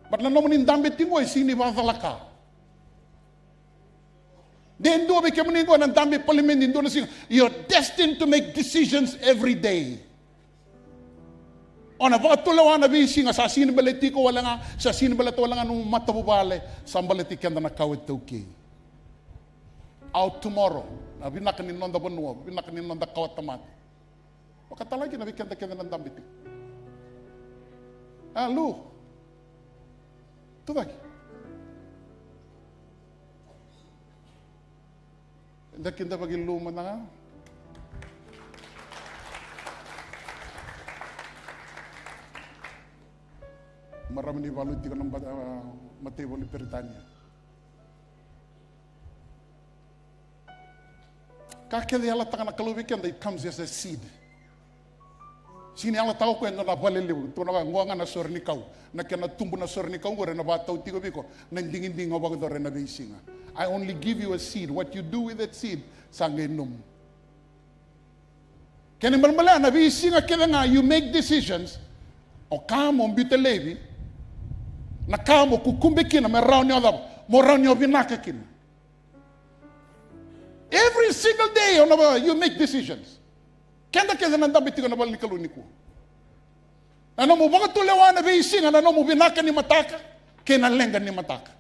But na nomuni dabe tiko e sega ni vakacalaka. De dua vei kemuni qo na dabe palimedi dua na siga. You're destined to make decisions every day. O na vakatulewa na veisiga, sa sega ni baleti iko wale ga, sa sega ni baleta wale ga nomu matavuvale, sa baleti keda na kawa iTaukei. Our tomorrow, na vinaka ni noda vanua, vinaka ni noda kawatamata. Vakatalaki na vei keda kece na dabe tiko. A, Lu. Tucake. Eda kidavaki Lu mada ga. Marama ni valu tiko na ba-, a, mataivalu Peritania. Ka kece e yalataka na Kalou vei keda, it comes as a seed. Sega ni yalataka o koya e dua na vale levu, tukuna vaqo ga na sore ni kau. Na kena tubu na sore ni kau qori ena vakatau tiko vei iko na digidigi o vakayacora ena veisiga. I only give you a seed. What you do with that seed, sa qai nomu. Kena ibalebale na veisiga kece ga, you make decisions. O ka mo biuta laivi, na ka mo kukube kina, me rawa ni o cava, mo rawa ni o vinaka kina. Every single day, o na va-, you make decisions. Keda kece na dabe tiko na vale ni Kalou nikua. Na nomu vakatulewa na veisiga, na nomu vinaka ni mataka kei na leqa ni mataka.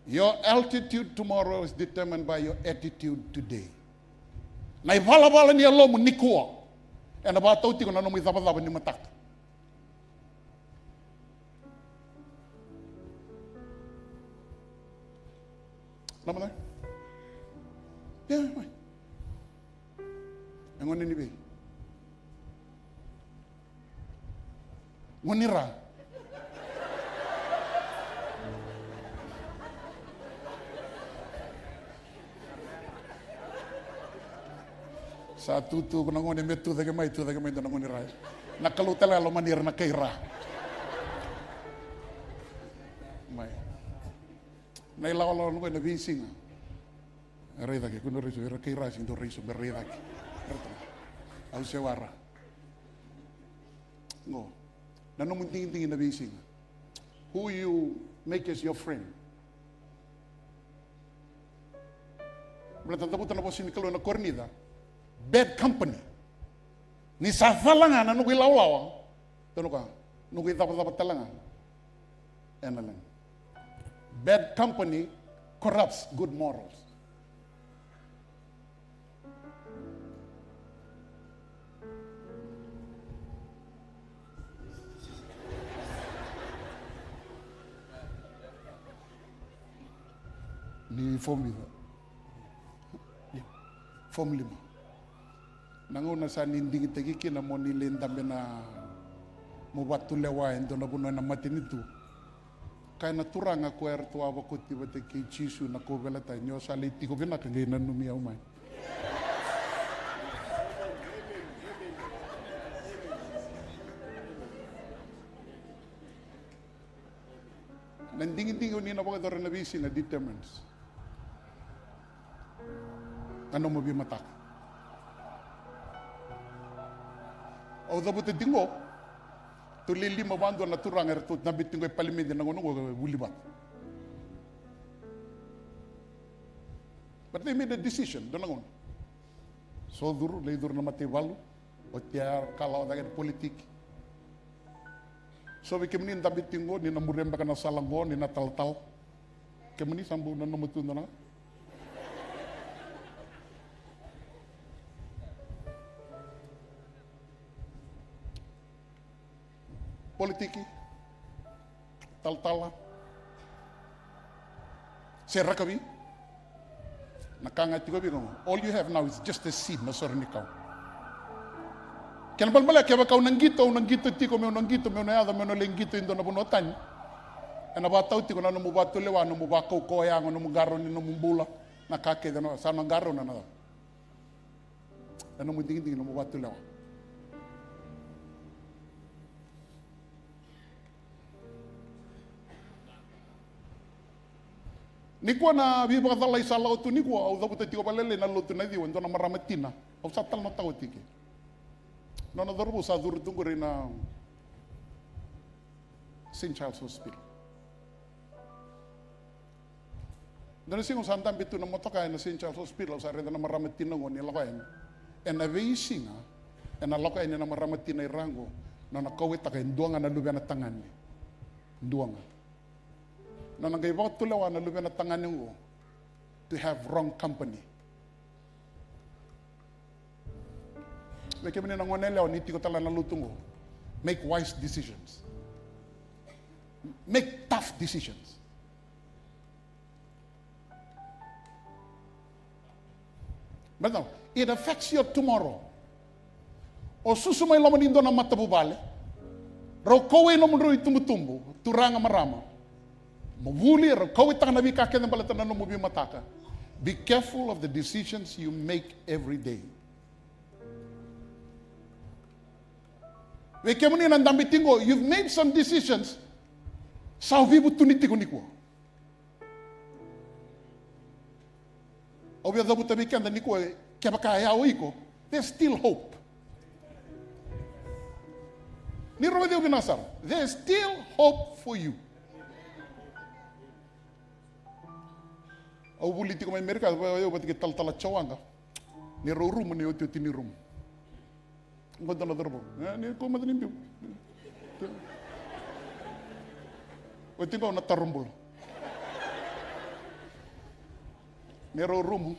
Your altitude tomorrow is determined by your attitude today. Na ivalavala ni yalomu nikua ena vakatau tiko na nomu icavacava ni mataka. Lama cake. Ia, mai. E gone ni vei? Gone ni ra. Sa tutu na gone me tucake mai, tucake mai dua na gone ni ra. Na Kalou tale ga lomani ira na kai ra. Mai. Na ilawalawa na qo ena veisiga. E rai cake, kua ni raiso, ira kai ra sega ni dau raiso, me rai cake. Au se wara. Qo. Na nomu digidigi na veisiga. Who you make as your friend. Baleta cavuta na vosa ni Kalou ena Korinica. Bad company. Ni sa cala ga na noqu ilawalawa. Tou na kaya, noqu icavacava tale ga ena leqa. Bad company corrupts good morals. Ni form vica? Form lima. Na gauna sa ni digitaki kina mo ni lai dabe na mo vatulewa e dua na vanua ena matanitu. Kaya na Turaga ko eratou a vakoti vata kei Jisu na kauveilatai, ni o sa lai tiko vinaka qai nanumi au mai. Na digidigi o ni na vakayacora na veisiga determines na nomu veimataka. Au cavuta tiko qo, tou le lima vadua na turaga eratou dabe tiko e palimedi na gauna qo e vuli vata. But they made a decision, dua na gauna. So curu, lai curu na mataivalu, oti a kalawa cake na politiki. So vei kemuni dabe tiko qo, ni na muria beka na sala qo, ni na talatala. Kemuni sa bau nanuma tu dua na. Politiki, talatala, se rakavi. Na ka ga tiko vei iko, all you have now is just a seed, na sore ni kau. Kena balebale kevaka au na qito, au na qito tiko, meu na qito, meu na yaco, meu na lai qito e dua na vanua tani. Ena vakatau tiko na nomu vatulewa, nomu vakaukauwa yago, nomu qarauni nomu bula. Na ka kece na, sa na qarauna na. Ena nomu digidigi, nomu vatulewa. Nikua na veivakacalai sa lako tu nikua, au cavuta tiko vakalailai na lotu na ciwa, e dua na marama tina. Au sa talanoataka oti ke. Nona cauravou sa curu tu qori na Saint Charles Hospital. Dua na siga au sa dabe tu na motoka ena Saint Charles Hospital, au sa raica na marama tina qo ni lako yani. Ena veisiga, ena lako yani na marama tina i ra qo, nona kauwaitaka e dua ga na luvena tagane. Dua ga. Nona qai vakatulewa na luvena tagane qo to have wrong company. Vei kemuni na gone yalewa ni tiko tale na lotu qo, make wise decisions. Make tough decisions. But now, it affects your tomorrow. O susu mai loma ni dua na matavuvale, rau kauwai nomudrau itubutubu, turaga, marama. Mo vuli, rau kauwaitaka na veika kece baleta na nomu veimataka. Be careful of the decisions you make every day. Vei kemuni na dabe tiko qo, you've made some decisions. Sa o veivutuni tiko nikua. Au via cavuta vei keda nikua, kevaka e yawa o iko, there's still hope. Ni rogoci au vinaka sara. There's still hope for you. Au vuli tiko mai Amerika, au vata kei Talatala Joe Waqa. Ni rau rumu ni otioti ni rumu. Qo dua na cauravou. E, ni ko mata ni biu. Oti qo na taro bula. Ni rau rumu.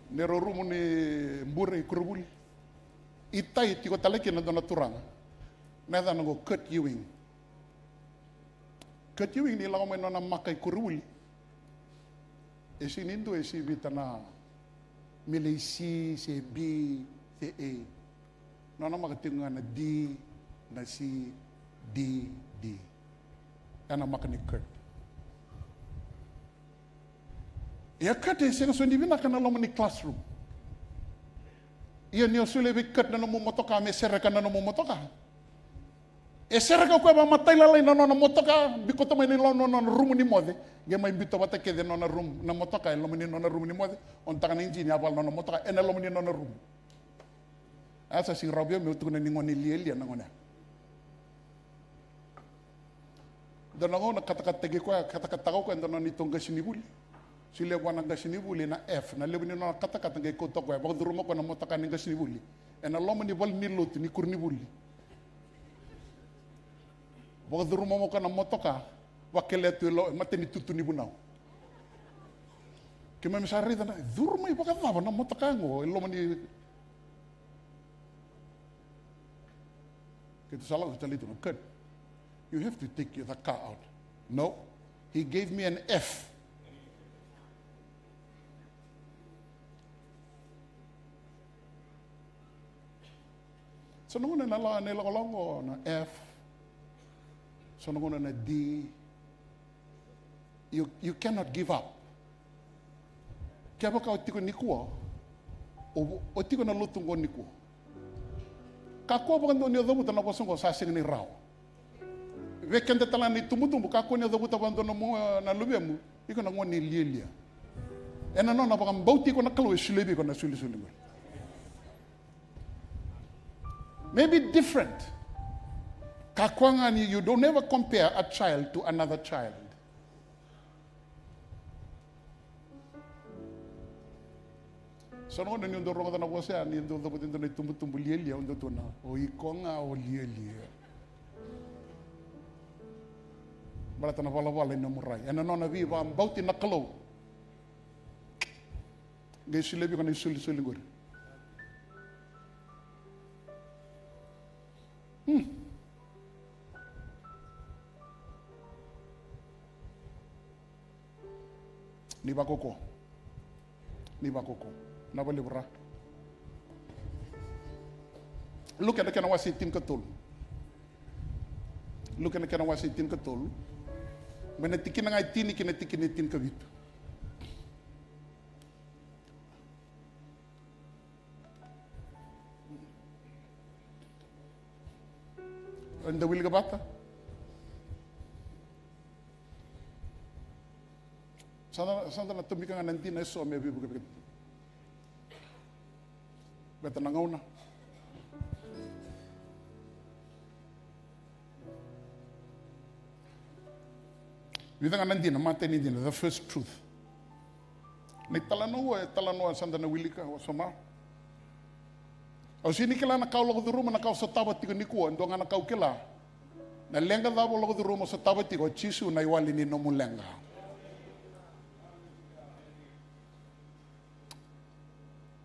Ni rau rumu ni bure i koronivuli. I tai tiko tale kina dua na turaga. Na yacana qo Kurt Ewing. Kurt Ewing ni lako mai nona maka i koronivuli. E sega ni dua, e sivita na mele i C, se B, se A. Nona maka tiko ga na D, na C, D, D. Ena maka ni Kurt. Ia Kurt e sega soti ni vinaka na loma ni classroom. Ia ni o solia vei Kurt na nomu motoka me sereka na nomu motoka. E sereka o koya vakamatailalai na nona motoka, biuta mai na loma ni nona rumu ni moce. Qai mai biuta vata kece na nona rumu, na motoka e loma ni nona rumu ni moce. O na taka na ijini, a vala na nona motoka ena loma ni nona rumu. A sa sega ni rawa vei au meu tukuna ni gone lialia na gone. Dua na gauna katakata tiko o koya, katakata o koya e dua na neitou qasenivuli. Solia vua na qasenivuli na F, na levu ni nona katakata qai kauta o koya, vakacuruma o koya na motoka ni qasenivuli ena loma ni valenilotu ni koronivuli. Vakacuruma mai o koya na motoka, vakelea tu e lo, matanitutu ni vunau. Keimami sa raica na, curu mai vakacava na motoka qo e loma ni Keitou sa lako, keitou talei tu na Kurt. You have to take the car out. No, he gave me an F. So na gauna na la, na ilakolako na F. So na gauna na D. You, you cannot give up. Kevaka o tiko nikua, o, o tiko na lotu qo nikua. Kakua vakadua ni o cavuta na vosa qo sa sega ni rawa. Vei keda tale na itubutubu, kakua ni o cavuta vakadua na mo-, na luvemu, iko na gone lialia. Ena nona vakabauti iko na Kalou e solia vei iko na solisoli qori. Maybe different. Kakua ga ni, you don't ever compare a child to another child. So na gauna ni o dau rogoca na vosa ya, ni o dau cavuta e dua na itubutubu lialia, o dau tukuna, o iko ga o lialia. Baleta na valavala ni nomu rai. Ena nona veivakabauti na Kalou. Qai solia vei iko na isolisoli qori. Hmm. Ni vakoko. Ni vakoko. Na valevu ra. Luke na kena wase tinikatolu. Luke na kena wase tinikatolu. Mai na tikina ga e tini ki na tikina e tinikavitu. Eda wilika vata. Sa da, sa da na tomika ga na dina eso me veivuke vei keda. Beta na gauna. Vica ga na dina, matai ni dina, the first truth. Na italanoa, e talanoa sa da na wilika wasoma. Au sega ni kila na ka au lako curuma, na ka au sotava tiko nikua, dua ga na ka au kila. Na leqa cava au lako curuma, au sotava tiko, o Jisu na iwali ni nomu leqa.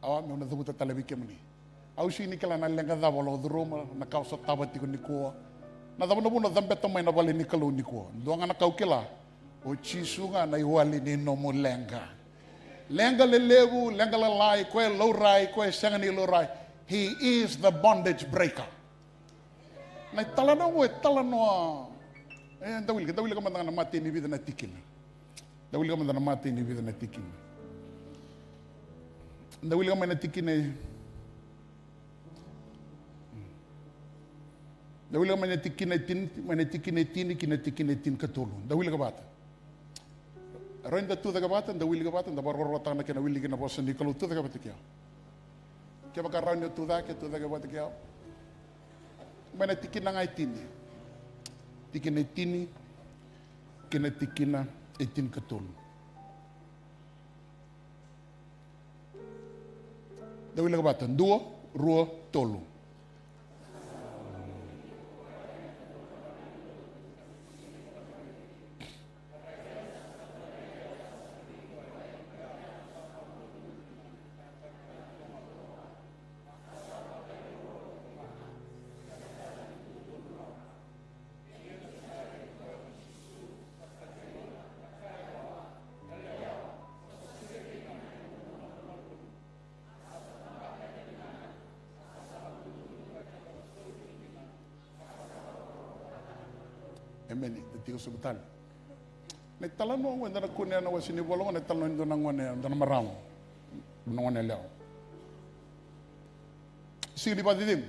Awa, meu na cavuta tale vei kemuni. Au sega ni kila na leqa cava au lako curuma, na ka au sotava tiko nikua. Na cava na vuna au cabeta mai na vale ni Kalou nikua. Dua ga na ka au kila, o Jisu ga na iwali ni nomu leqa. Leqa lelevu, leqa lalai, koya e laurai, koya e sega ni laurai. He is the bondage breaker. Na italanoa qo e talanoa. E, da wilika, da wilika mada ga na matai ni vica na tikina. Da wilika mada na matai ni vica na tikina. Da wilika mai na tikina e, da wilika mai na tikina e tini, mai na tikina e tini ki na tikina e tinikatolu. Da wilika vata. Rau da tucake vata, da wilika vata, da vakarokorokotaka na kena wiliki na vosa ni Kalou, tucake vata kea. Kevaka rawa ni o tucake, tucake vata kea. Mai na tikina ga e tini. Tikina e tini, kei na tikina e tinikatolu. Da wilika vata, dua, rua, tolu. Emeni. Da tiko sobu tale. Na italanoa qo eda na kunea na wase ni vola qo, na italanoa ni dua na gone, dua na marama. Dua na gone yalewa. Siga ni vakacecegu.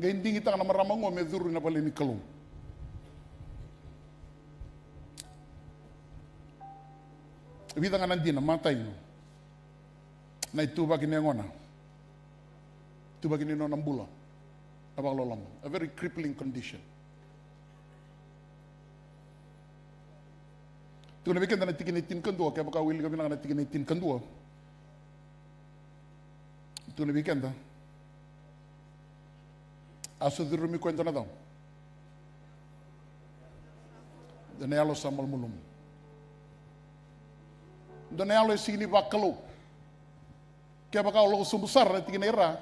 Qai digitaka na marama qo me curu ina vale ni Kalou. Vica ga na dina, matai. Na ituvaki ni yagona. Ituvaki ni nona bula. Na vakaloloma. A very crippling condition. Tukuna vei keda na tikina e tinikadua, kevaka o wilika vinaka na tikina e tinikadua. Tukuna vei keda. A sa curumi koya e dua na cava? Dua na yalo sa malumalumu. Dua na yalo e sega ni vakalou. Kevaka o lako sobu sara na tikina e ra,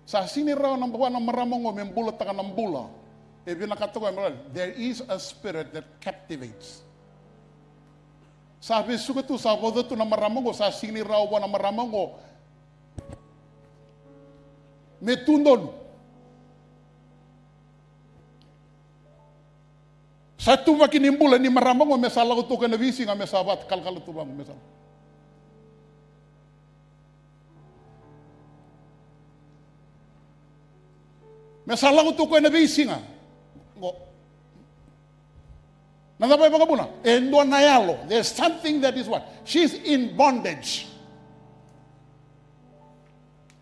sa sega ni rawa na, vua na marama oqo me bulataka na bula e vinakata o koya me, there is a spirit that captivates. Sa vesuka tu, sa vauca tu na marama oqo, sa sega ni rawa vua na marama oqo me tu donu. Sa ituvaki ni bula ni marama oqo me sa lako tu o koya na veisiga, me sa vakatakalakalatu vaqo, me sa, me sa lako tu o koya na veisiga. Qo. Na cava e vakavuna? E dua na yalo. There's something that is what? She's in bondage.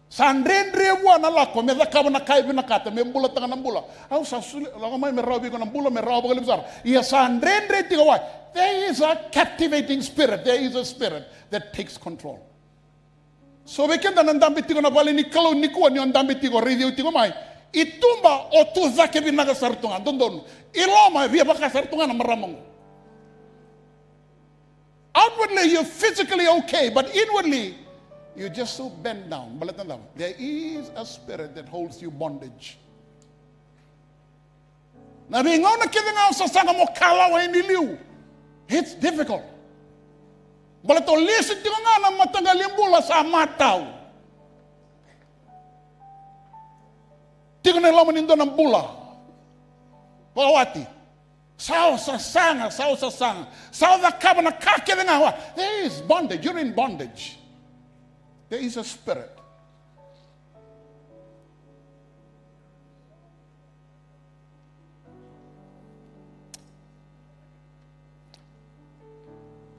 Sa dredre vua na lako me cakava na ka e vinakata, me bulataka na bula. Au sa soli, lako mai me rawa vei iko na bula, me rawa vakalevu sara. Ia sa dredre tiko, why? There is a captivating spirit. There is a spirit that takes control. So vei keda na dabe tiko na vale ni Kalou nikua, ni o dabe tiko, raici au tiko mai. I tuba o tu cake vinaka sara tu ga, dodonu. I loma e via vaka sara tu ga na marama oqo. Outwardly, you're physically okay, but inwardly, you're just so bent down. Baleta na cava? There is a spirit that holds you bondage. Na veigauna kece ga o sasaga mo kalawa yani liu, it's difficult. Baleta o lesu tiko ga na mataqali bula sa matau. Tiko na loma ni dua na bula vakawati. Sa o sasaga, sa o sasaga. Sa o cakava na ka kece ga, wa. There is bondage. You're in bondage. There is a spirit.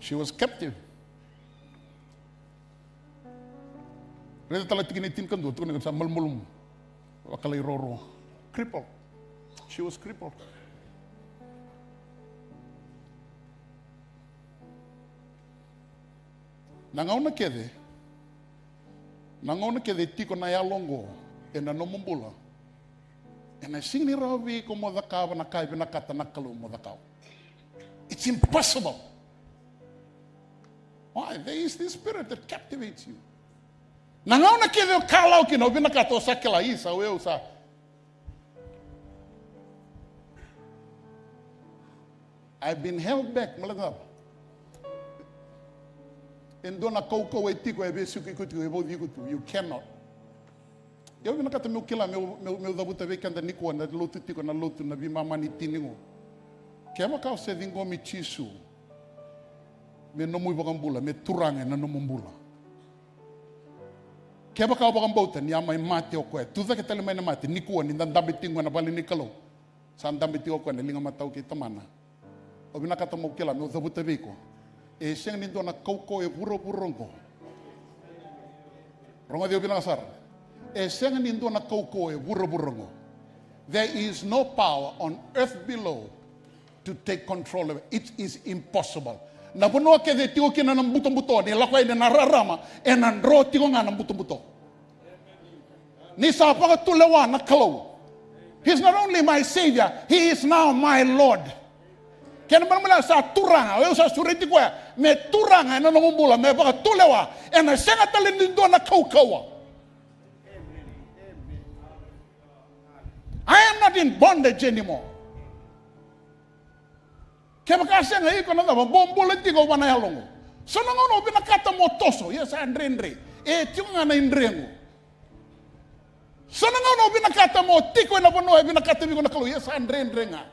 She was captive. Raica tale tikina e tinikadua, tukuna ni sa malumalumu. Vakalairoro. Crippled. She was crippled. Na gauna kece, na gauna kece e tiko na yalo oqo ena nomu bula, ena sega ni rawa vei iko mo cakava na ka e vinakata na Kalou mo cakava. It's impossible. Why? There is this spirit that captivates you. Na gauna kece o kalawa kina, o vinakata, o sa kila, isa, o yau sa. I've been held back, malata. E dua na kaukauwa e tiko, e vesuki iko tiko, e vauci iko tu. You cannot. Au vinakata meu kila, meu, meu, meu cavuta vei keda nikua na lotu tiko, na lotu na veimama ni tini qo. Kevaka o se ciqomi Jisu me nomu iVakabula, me Turaga ena nomu bula. Kevaka o vakabauta ni a mai mate o koya, tucake tale mai na mate, nikua ni da dabe tiko ena vale ni Kalou. Sa dabe tiko o koya na liga matau kei Tamana. Au vinakata meu kila, meu cavuta vei iko. E sega ni dua na kaukauwa e vuravura oqo. Rogoci au vinaka sara. E sega ni dua na kaukauwa e vuravura oqo. There is no power on earth below to take control of it. It is impossible. Na vanua kece e tiko kina na butobuto, ni lako yani na rarama, ena dro tiko ga na butobuto. Ni sa vakatulewa na Kalou. He's not only my Savior, He is now my Lord. Kena ibalebale sa Turaga, o yau sa sureti koya me Turaga ena noqu bula, me vakatulewa, ena sega tale ni dua na kaukauwa. I am not in bondage anymore. Kevaka sega, iko na cava, bobula tiko vua na yalo oqo. So na gauna o vinakata mo toso, ia sa dredre. E tiko ga na idre oqo. So na gauna o vinakata mo tiko ena vanua e vinakata vei iko na Kalou, ia sa dredre ga.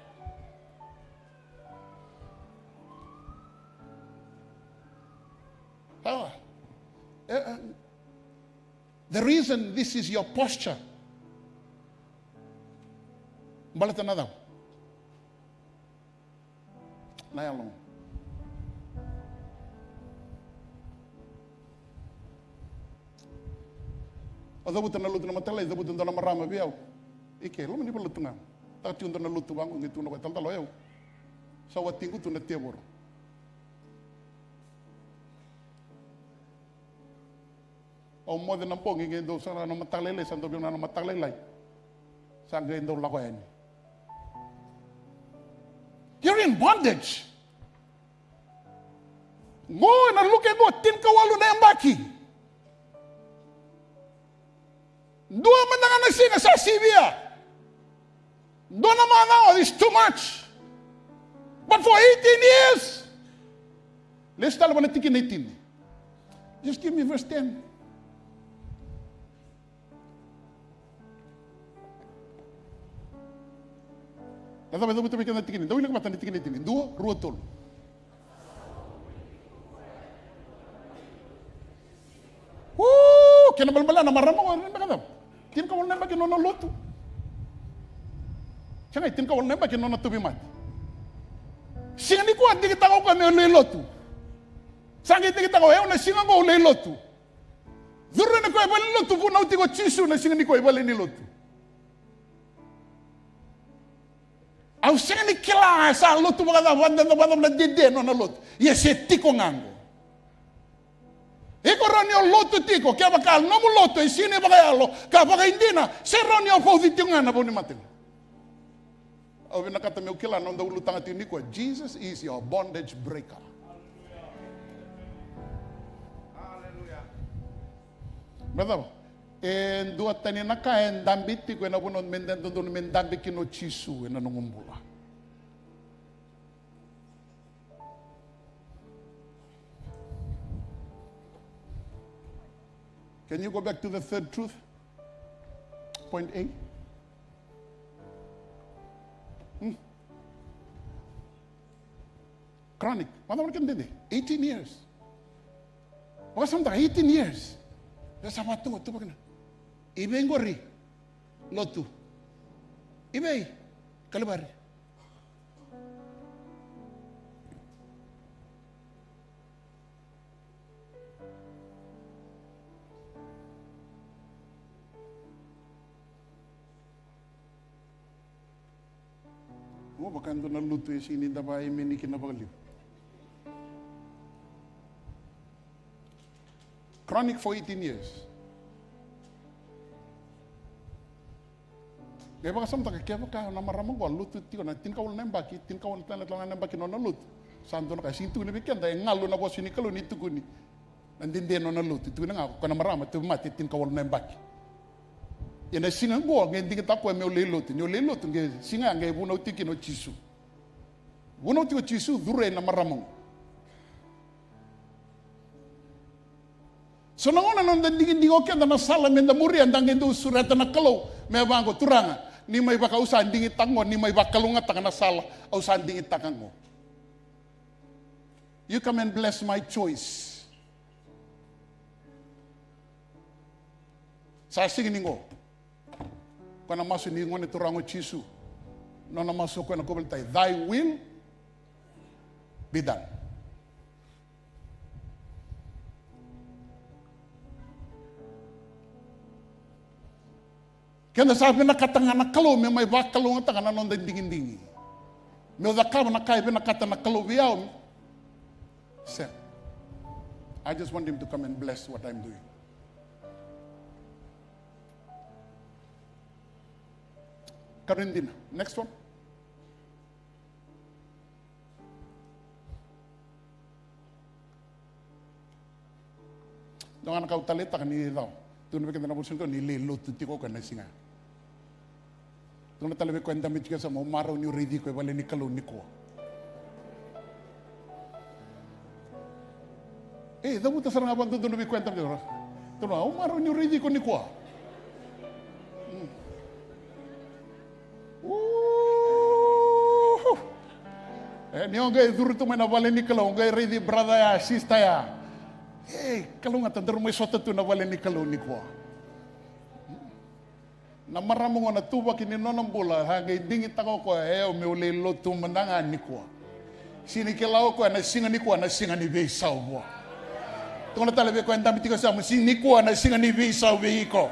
Awa. E, e, the reason this is your posture. Baleta na cava? Na yalo. O cavuta na lotu na mataka lailai, cavuta dua na marama vei au. Ike, loma ni vale lotu ga. Taka tiko dua na lotu vaqo, qai tukuna o koya, talatala o yau. Sa watiqu tu na tevoro. Au moce na bogi, qai dau sa na mataka lailai, sa dau via na mataka lailai. Sa qai dau lako yani. You're in bondage. Qo ena Luke qo, tinikawalu na yabaki. Dua mada ga na siga sa sivia. Dua na macawa is too much. But for eighteen years. Lesu tale vua na tikina e tini. Just give me verse ten. Na cava e cavuta vei keda na tikina? Dou wilika vata na tikina e tini. Dua, rua, tolu. Uu, kena ibalebale na marama qo, e rairai beka cava? Tinikawalu na yabaki nona lotu. Sega, tinikawalu na yabaki nona tauvimate. Siga nikua digitaka o koya me lai lotu. Sa qai digitaka o yau na siga qo au lai lotu. Curu yani o koya i valenilotu, vunau tiko o Jisu na siga nikua i valenilotu. Au sega ni kila e sa lotu vakacava, vakacava, vakacava na dede nona lotu. Ia se tiko ga qo. Iko rawa ni o lotu tiko, kevaka nomu lotu e sega ni vakayalo ka vakaidina, se rawa ni o vauci tiko ga na vau ni mate. Au vinakata meu kila na noda ulutaga tiko nikua, Jesus is your bondage breaker. Baleta cava? E duatani na ka e dabe tiko ena vanua me da dodonu me dabe kina o Jisu ena noqu bula. Can you go back to the third truth? Point A. Hmm? Chronic. Vacava na kena dede? Eighteen years. Vakasamataka, eighteen years. Ia sa vaka tu, tu vakina. I vei qori? Lotu. I vei? Kalivari. Mo vaka e dua na lotu e sega ni dau vakaemeni kina vakalevu. Chronic for eighteen years. Qai vakasamataka, kevaka na marama qo a lotu tiko na tinikawalu na yabaki, tinikawalu tale na yabaki na nona lotu. Sa dua na ka e sega ni tukuni vei keda, e galu na vosa ni Kalou ni tukuni. Na dede nona lotu, tukuna ga o koya na marama tauvimate tinikawalu na yabaki. Ia na siga qo qai digitaka o koya meu lai lotu, niu lai lotu qai siga ya qai vunau tiko kina o Jisu. Vunau tiko o Jisu, curu yani na marama qo. So na gauna na noda digidigi o keda na sala meda muria, da qai dau sureta na Kalou me vaqo, Turaga, ni mai vaka, au sa digitaka qo, ni mai vakalougatataka na sala au sa digitaka qo. You come and bless my choice. Sa sega ni qo. Koya na masu ni Gone Turaga o Jisu. Nona masu o koya na kauveilatai, thy will be done. Keda sa vinakata ga na Kalou me mai vakalougatataka na noda digidigi. Meu cakava na ka e vinakata na Kalou vei au. Sega. I just want him to come and bless what I'm doing. Karua ni dina. Next one. Dua ga na ka au taleitaka ni cau. Tukuna vei keda na vosa ni Kalou ni lai lotu tiko o koya na siga. Tukuna tale vei koya e dabe tiko e yasamu, au marau niu raici iko e vale ni Kalou nikua. E, cavuta sara ga vakadodonu vei koya e dabe tiko. Tukuna, au marau niu raici iko nikua. Mm. Uhu. E, ni o qai curu tu mai na vale ni Kalou, o qai raici brother ya, sister ya. E, kalougata, daru mai sota tu na vale ni Kalou nikua. Na marama qo na ituvaki ni nona bula, sa qai digitaka o koya, e, au meu lai lotu mada ga nikua. Sega ni kila o koya na siga nikua na siga ni veisau vua. Tukuna tale vei koya e dabe tiko e yasamu, siga nikua na siga ni veisau vei iko.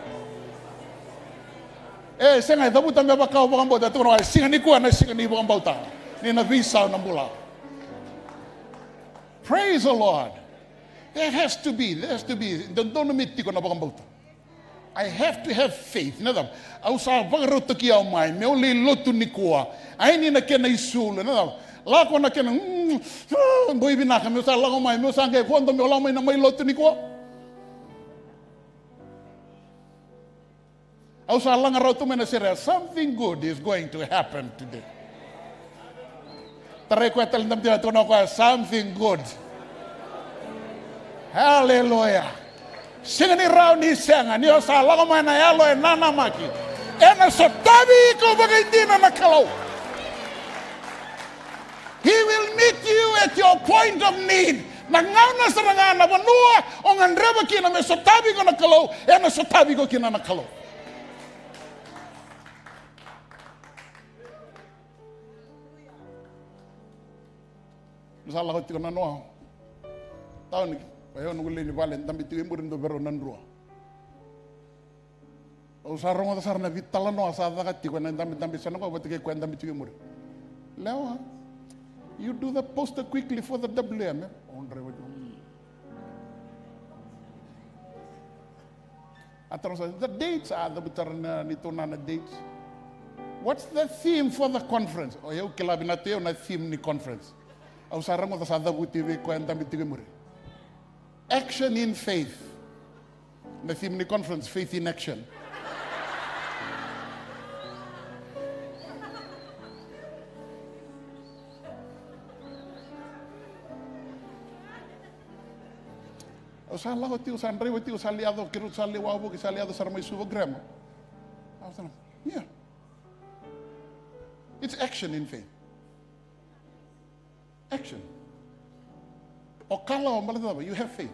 E, sega, e cavuta me vaka o vakabauta, tukuna o koya, siga nikua na siga ni vakabauta. Ni na veisau na bula. Praise the Lord. There has to be, there has to be. Dodonu me tiko na vakabauta. I have to have faith. Na cava? Au sa vakarautaki au mai meu lai lotu nikua. Ai ni na kena isulu, na cava? Lako na kena, mm, ah, boi vinaka, meu sa lako mai, meu sa qai vodo meu lako mai na mai lotu nikua. Au sa laga rawa tu mai na sere, something good is going to happen today. Tarai koya tale, dabe tiko, tukuna o koya, something good. Hallelujah. Sega ni rawa ni sega, ni o sa lako mai na yalo e nanamaki, ena sotavi iko vakaidina na Kalou. He will meet you at your point of need. Na gauna sara ga, na vanua o gadreva kina me sotavi iko na Kalou, ena sotavi iko kina na Kalou. Sa lako tiko na noa tauni, o yau noqu lewe ni vale, dabe tiko i muri, dua vei rau na drua. Au sa rogoca sara na veitalanoa sa caka tiko ena dabedabe sa na qo vata kei koya e dabe tiko i muri. Lewa, you do the poster quickly for the W M, e? Au draiva tiko. A taroga sa, the dates, a cavuta sara na neitou nana dates. What's the theme for the conference? O yau kila vinaka tu o yau na theme ni conference. Au sa rogoca sa cavuti vei koya e dabe tiko i muri. Action in faith. Na theme ni conference, faith in action. Au sa lako tiko, sa draiva tiko, sa lai yaco, keirau sa lai wavoki, sa lai yaco sara mai Suva Grammar. Au sa, yeah. It's action in faith. Action. O kalawa baleta cava? You have faith.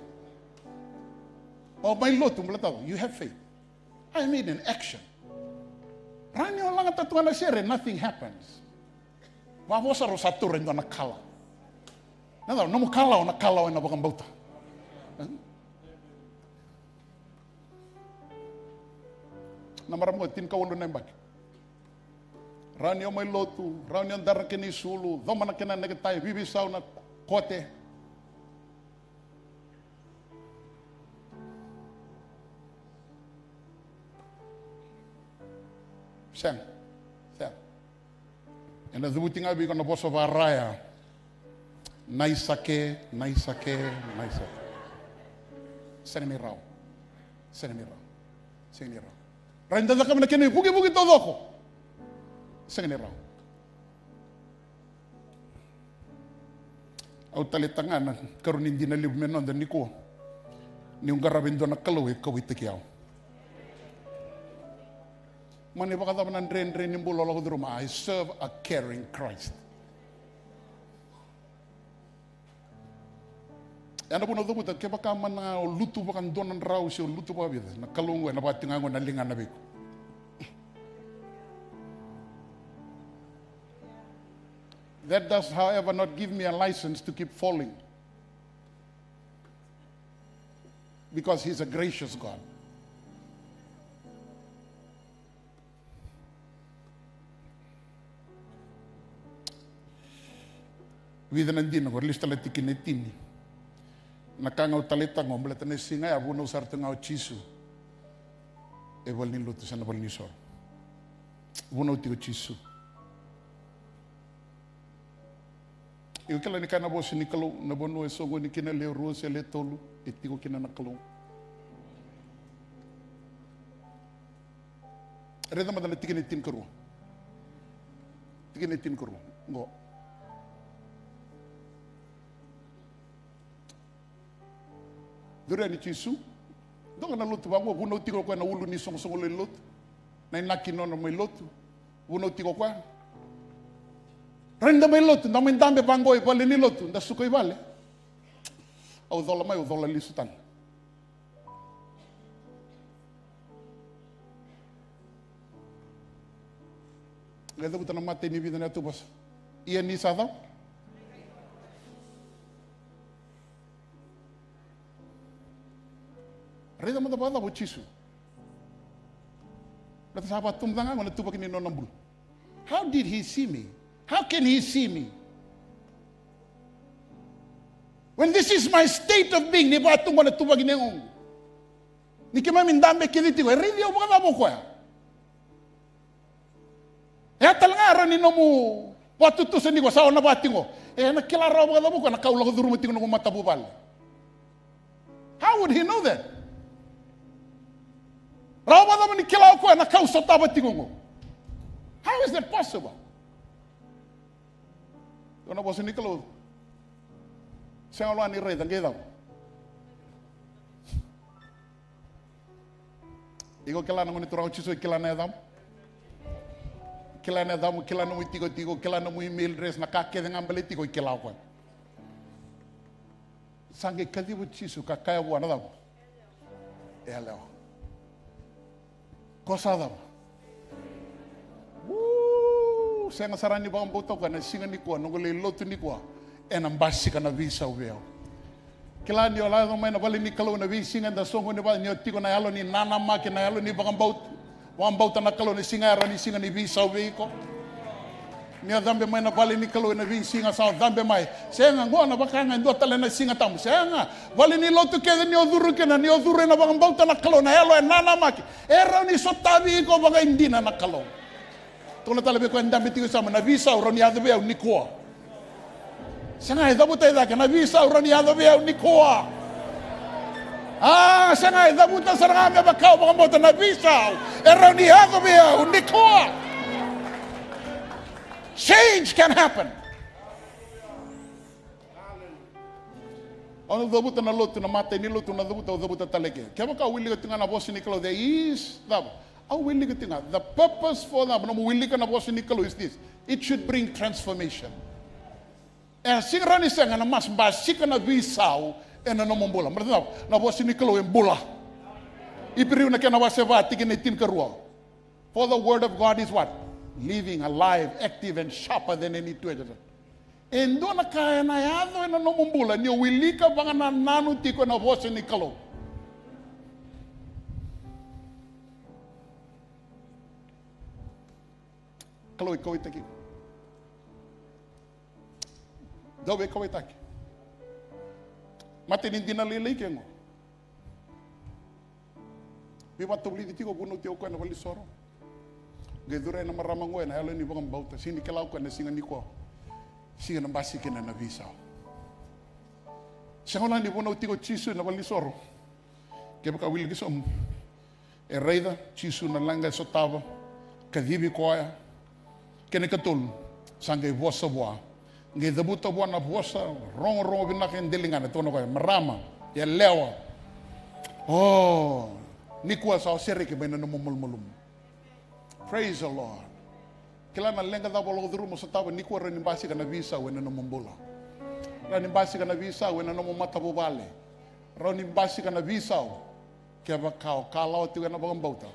O mai lotu baleta cava? You have faith. I mean an action. Rawa ni o laga tu ga na sere, nothing happens. Vavosa rau sa taura e dua na kalawa. Na cava? Nomu kalawa na kalawa ena vakabauta. Na marama qo tinikawalu na yabaki. Rawa ni o mai lotu, rawa ni o dara na kena isulu, coma na kena neketai, vivisau na kote. Sega, sega. Ena cavuti ga vei iko na vosa vaRa ya. Naisake, naisake, naisake. Sega ni rawa. Sega ni rawa. Sega ni rawa. Rawa ni da cakava na kena ivukivuki taucoko. Sega ni rawa. Au taleitaka ga na karua ni dina levu me noda nikua. Niu qarava e dua na Kalou e kauwaitaki au. Mani vakacava na dredre ni bula o lako curuma, I serve a caring Christ. Ena vuna au cavuta, kevaka mani o lutu vakadua na drau se o lutu vakavica, na Kalou oqo ena vaka tiko ga oqo na ligana vei iko. That does, however, not give me a license to keep falling. Because he's a gracious God. Vica na dina qo, lesu tale tikina e tini. Na ka ga au taleitaka qo, baleta na siga ya vunau sara tu ga o Jisu. E valenilotu se na valenisoro. Vunau tiko o Jisu. Iko kila ni kaya na vosa ni Kalou, na vanua e soqoni kina e lewe rua se lewe tolu, e tiko kina na Kalou. Raica mada na tikina e tinikarua. Tikina e tinikarua. Qo. Curu yani Jisu. Dua ga na lotu vaqo, vunau tiko o koya na ulu ni soqosoqo lewe ni lotu. Na inaki ni nona mai lotu. Vunau tiko o koya. Rawa ni da mai lotu, da mai dabe vaqo i valenilotu, da suka i vale. Au cola mai, au cola lesu tale. Qai cavuta na imatai ni vica na yatu vosa. Ia ni sa cava? Raica mada vakacava o Jisu. Baleta sa vakatubuca ga qo na tuvaki ni nona bula. How did he see me? How can he see me? When this is my state of being, ni vaka tu qo na tuvaki ni yagoqu. Ni keimami dabe kece tiko, e raici au vakacava o koya? E a tale ga rawa ni nomu vakatutusa ni ko sa o na vaka tiko. E na kila rawa vakacava o koya na ka au lako curuma tiko noqu matavuvale? How would he know that? Rawa vakacava ni kila o koya na ka au sotava tiko qo? How is that possible? Dua na vosa ni Kalou. Sega wale ni raica, qai cava? Iko kila na Gone Turaga o Jisu, kila na yacamu. Kila na yacamu, kila nomu itikotiko, kila nomu email address, na ka kece ga baleti iko, kila o koya. Sa qai kaciva o Jisu ka kaya vua na cava? E yalewa. Ko sa cava? Uu, sega sara ni vakabauta o koya na siga nikua, noqu lai lotu nikua, ena basika na veisau vei au. Kila ni o lako mai na vale ni Kalou na veisiga eda soqoni vata, ni o tiko na yalo ni nanamaki, na yalo ni vakabauta. Vakabauta na Kalou na siga ya rawa ni siga ni veisau vei iko. Ni o cabe mai na vale ni Kalou ena veisiga sa o cabe mai. Sega, qo na vaka ga e dua tale na Siga Tabu. Sega, vale ni lotu kece ni o curu kina, ni o curu ena vakabauta na Kalou, na yalo e nanamaki. E rawa ni sotavi iko vakaidina na Kalou. Tukuna tale vei koya e dabe tiko e yasamu, na veisau rawa ni yaco vei au nikua. Sega, e cavuta e cake, na veisau rawa ni yaco vei au nikua. A, sega, e cavuta sara ga me vaka au vakabauta, na veisau e rawa ni yaco vei au nikua. Change can happen. Au na cavuta na lotu, na imatai ni lotu na cavuta, au cavuta tale ke. Kevaka au wilika tiko ga na vosa ni Kalou, there is, cava? Au wilika tiko ga. The purpose for, cava, nomu wilika na vosa ni Kalou is this. It should bring transformation. E sega rawa ni sega, ena mas basika na veisau ena nomu bula. Baleta na cava? Na vosa ni Kalou e bula. Iperiu na kena wase va, tikina e tinikarua. For the word of God is what? Living, alive, active, and sharper than any two-edged sword. E dua na ka ena yaco ena nomu bula ni o wilika vakanananu tiko ena vosa ni Kalou. Kalou e kauwaitaki iko. Dou veikauwaitaki. Matai ni dina lailai ke qo. Veivakavulici tiko, vunauti o koya na valenisoro. Qai curu na marama qo ena yalo ni vakabauta. Sega ni kila o koya na siga nikua. Siga na basika kina na veisau. Sega walega ni vunauti iko o Jisu ena valenisoro. Kevaka wili ki somu. E raica, Jisu na leqa e sotava, kacivi koya. Kena ikatolu, sa qai vosa vua. Qai cavuta vua na vosa rogorogo vinaka e dela ga, tukuna o koya, marama, yalewa. O, nikua sa o sereki mai na nomu malumalumu. Praise the Lord. Kila na leqa cava o lako curuma, o sotava nikua, rawa ni basika na veisau ena nomu bula. Rawa ni basika na veisau ena nomu matavuvale. Rawa ni basika na veisau. Kevaka o kalawa tiko ena vakabauta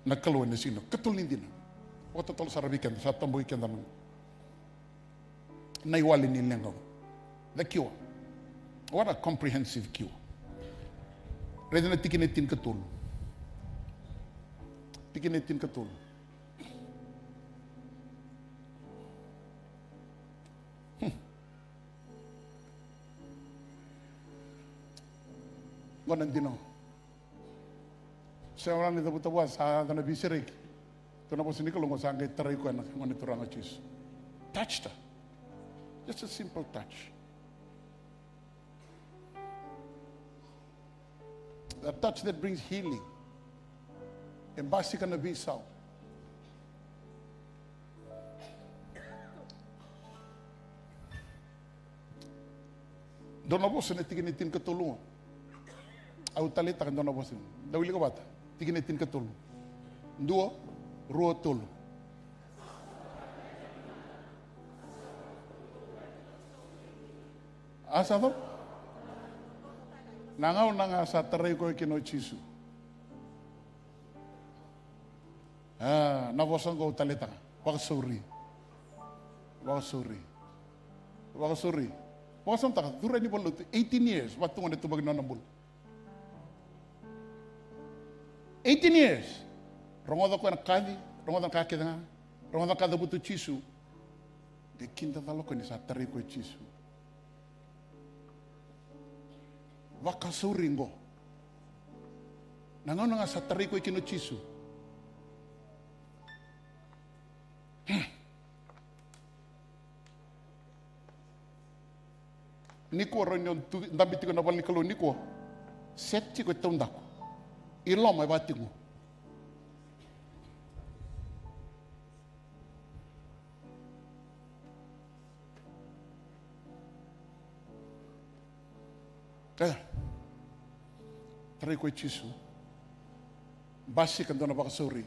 na Kalou ena siga nikua. Katolu ni dina. Vakatotolo sara vei keda, sa tabaki keda na, na iwali ni leqa. The cure. What a comprehensive cure. Raica na tikina e tinikatolu. Tikina e tinikatolu. Hmm. Qo na dina. Sega walega ni cavuta vua, sa yaco na veisereki. Tukuna na vosa ni Kalou, qo sa qai tarai koya na Gone Turaga o Jisu. Touched her. Just a simple touch. The touch that brings healing. E basika na veisau. Dua na vosa na tikina e tinikatolu. Au taleitaka dua na vosa. Da wilika vata. Tikina e tinikatolu. Dua, rua, tolu. A sa cava? Na gauna ga sa tarai koya kina o Jisu. A, na vosa qo au taleitaka. Vakasauri. Vakasauri. Vakasauri. Vakasauri, taka, curu ni vale ni lotu, eighteen years, vaka tu qo na ituvaki ni nona bula. Eighteen years. Rogoca o koya na kaci, rogoca na ka kece ga, rogoca na ka cavuta o Jisu. Qai kidacala o koya ni sa tarai koya o Jisu. Vakasauri qo. Na gauna ga sa tarai koya kina o Jisu. Hmm. Nikua rawa ni o tu, dabe tiko na vale ni Kalou nikua. Set tiko e taudaku. I loma e vakatiko. Kaya. Tarai koya o Jisu. Basika dua na vakasauri.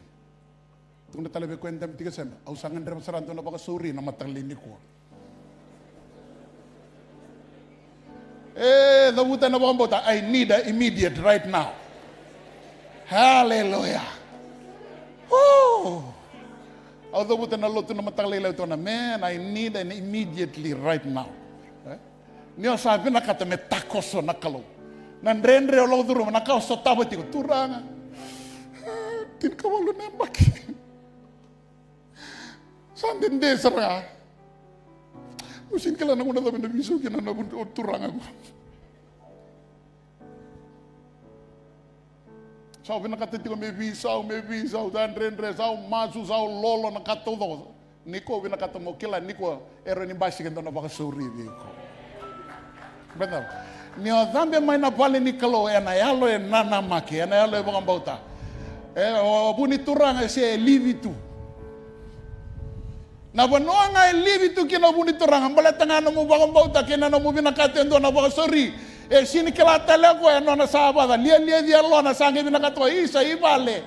Tukuna tale vei koya e dabe tiko e sema. Au sa gadreva sara dua na vakasauri na mataka lailai nikua. E, cavuta na vakabauta, I need an immediate right now. Hallelujah. Woo. Au cavuta na lotu na mataka lailai, au tukuna, man, I need an immediately right now. E? Ni o sa vinakata me takoso na Kalou. Na dredre o lako curuma, na ka o sotava tiko, Turaga. Tinikavalu na yabaki. Sa dede sara ga. Au sega ni kila na gauna cava ena veisau kina na vu-, o turaga qo. Sa au vinakata tiko me veisau, me veisau, sa dredre, sa au masu, sa au lolo, na ka taucoko. Nikua au vinakata mo kila, nikua e rawa ni basika e dua na vakasauri vei iko. Brother, ni o cabe mai na vale ni Kalou ena yalo e nanamaki, ena yalo e vakabauta. E, o vu ni turaga e se livi tu. Na vanua ga e livi tu kina o vu ni turaga, baleta ga nomu vakabauta kei na nomu vinakata e dua na vakasauri. E sega ni kila tale o koya e nona sa vaca, lialiaci e yalona, sa qai vinakata o koya, isa, i vale.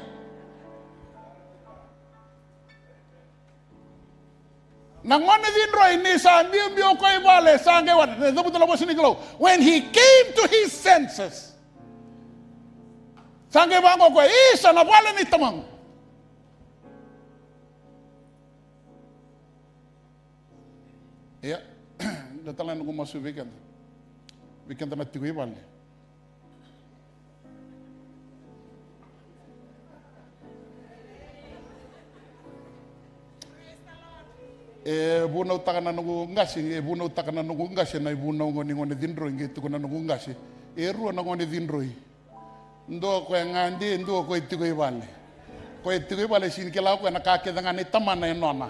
Na gone cidroi ni sa biubiu o koya i vale, sa qai wale, na cavuta na vosa ni Kalou. When he came to his senses. Sa qai vaqo o koya, isa, na vale ni tamaqu. Ia, dua tale na noqu masu vei keda. Vei keda na tiko i vale. E vunautaka na noqu qase, e vunautaka na noqu qase na ivunau gone, gone cidroi, qai tukuna na noqu qase. E rua na gone cidroi. Dua koya gade, dua koya tiko i vale. Koya tiko i vale sega ni kila o koya na ka kece ga ni tamana e nona.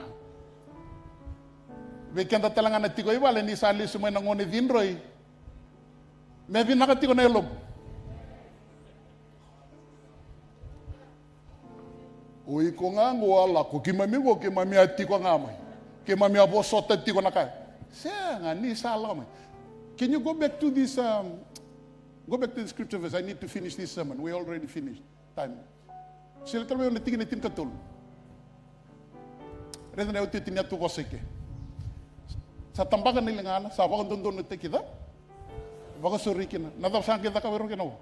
Vei keda tale ga na tiko i vale ni sa lesu mai na gone cidroi. Me vinaka tiko na yalomu. O iko ga qo a lako, keimami qo keimami a tiko ga mai. Keimami a vosota tiko na ka. Sega, ni sa lako mai. Can you go back to this, um, go back to the scripture verse? I need to finish this sermon. We already finished time. Sila tale mai na tikina tinikatolu. Raica na iotioti ni a tu vosa i ke. Sa tabaka na ligana, sa vakadodonutaki ca. Vakasori kina. Na cava sa qai cakava e rau kina o?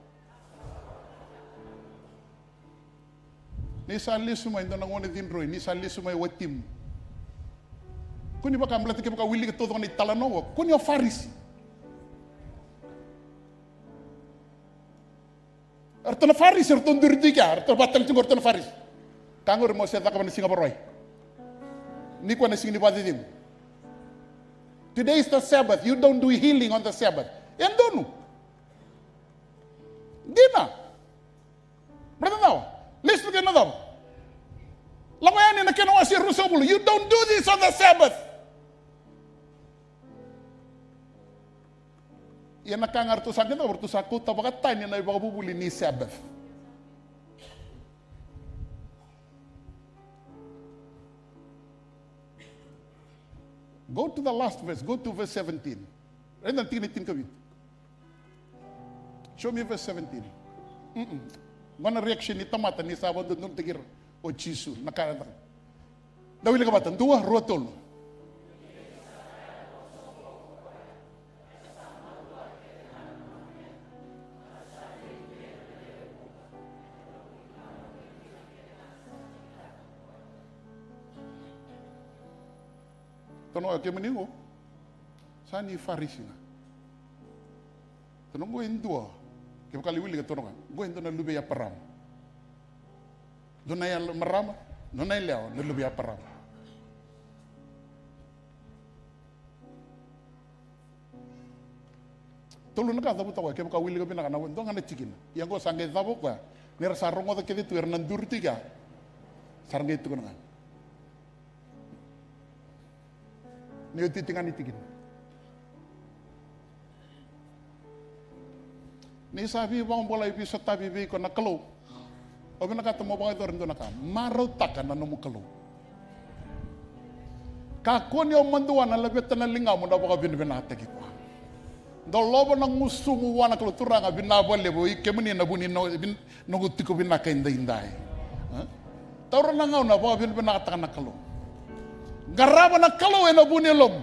Ni sa lesu mai dua na gone cidroi, ni sa lesu mai watimu. Ko ni vaka, baleta kevaka wilika taucoko na italanoa, ko ni o Farisi. Eratou na Farisi, eratou duri tu i kea, eratou vakatale tiko eratou na Farisi. Ka qori mo se cakava na siga Vakarauwai. Ni koya na siga ni vakacecegu. Today is the Sabbath. You don't do healing on the Sabbath. E donu. Dina. Brother Nawa, lesu tu kei na cava? Lako yani na kena wase e ruasagavulu. You don't do this on the Sabbath. Ia na ka ga ratou sa qai cakava, ratou sa kauta vakatani na ivakavuvuli ni Sabbath. Go to the last verse, go to verse seventeen. Raica na tikina tinikavitu. Show me verse seventeen. Mm-mm. Qo na reaction ni tamata ni sa vakadodonutaki ira o Jisu na ka e caka. Da wilika vata, dua, rua, tolu. Tono, kemuni qo sa ni Farisi ga. Tono qo e dua, kevaka lai wilika tono ga, qo e dua na luve i Eparama. Dua na yalo marama, dua na yalewa na luve i Eparama. Tolu na ka cavuta koya, kevaka wilika vinaka na dua ga na tikina. Ia qo sa qai cava o koya. Ni ra sa rogoca kece tu era na duri tu i kea. Sa ra qai tukuna ga. Ni oti tiko ga ni tikina. Ni sa veivakabulai, veisotavi vei iko na Kalou. Au vinakata mo vakayacora e dua na ka. Marautaka na nomu Kalou. Kakua ni o madua na laveta na ligamu na vakavinavinakataki koya. Dolava na gusumu vua na Kalou, Turaga, vinaka vakalevu, i kemuni na vu ni no-, vin-, noqu tiko vinaka edaidai. E? Taura na gauna vakavinavinakataka na Kalou. Qarava na Kalou ena vu ni yalomu.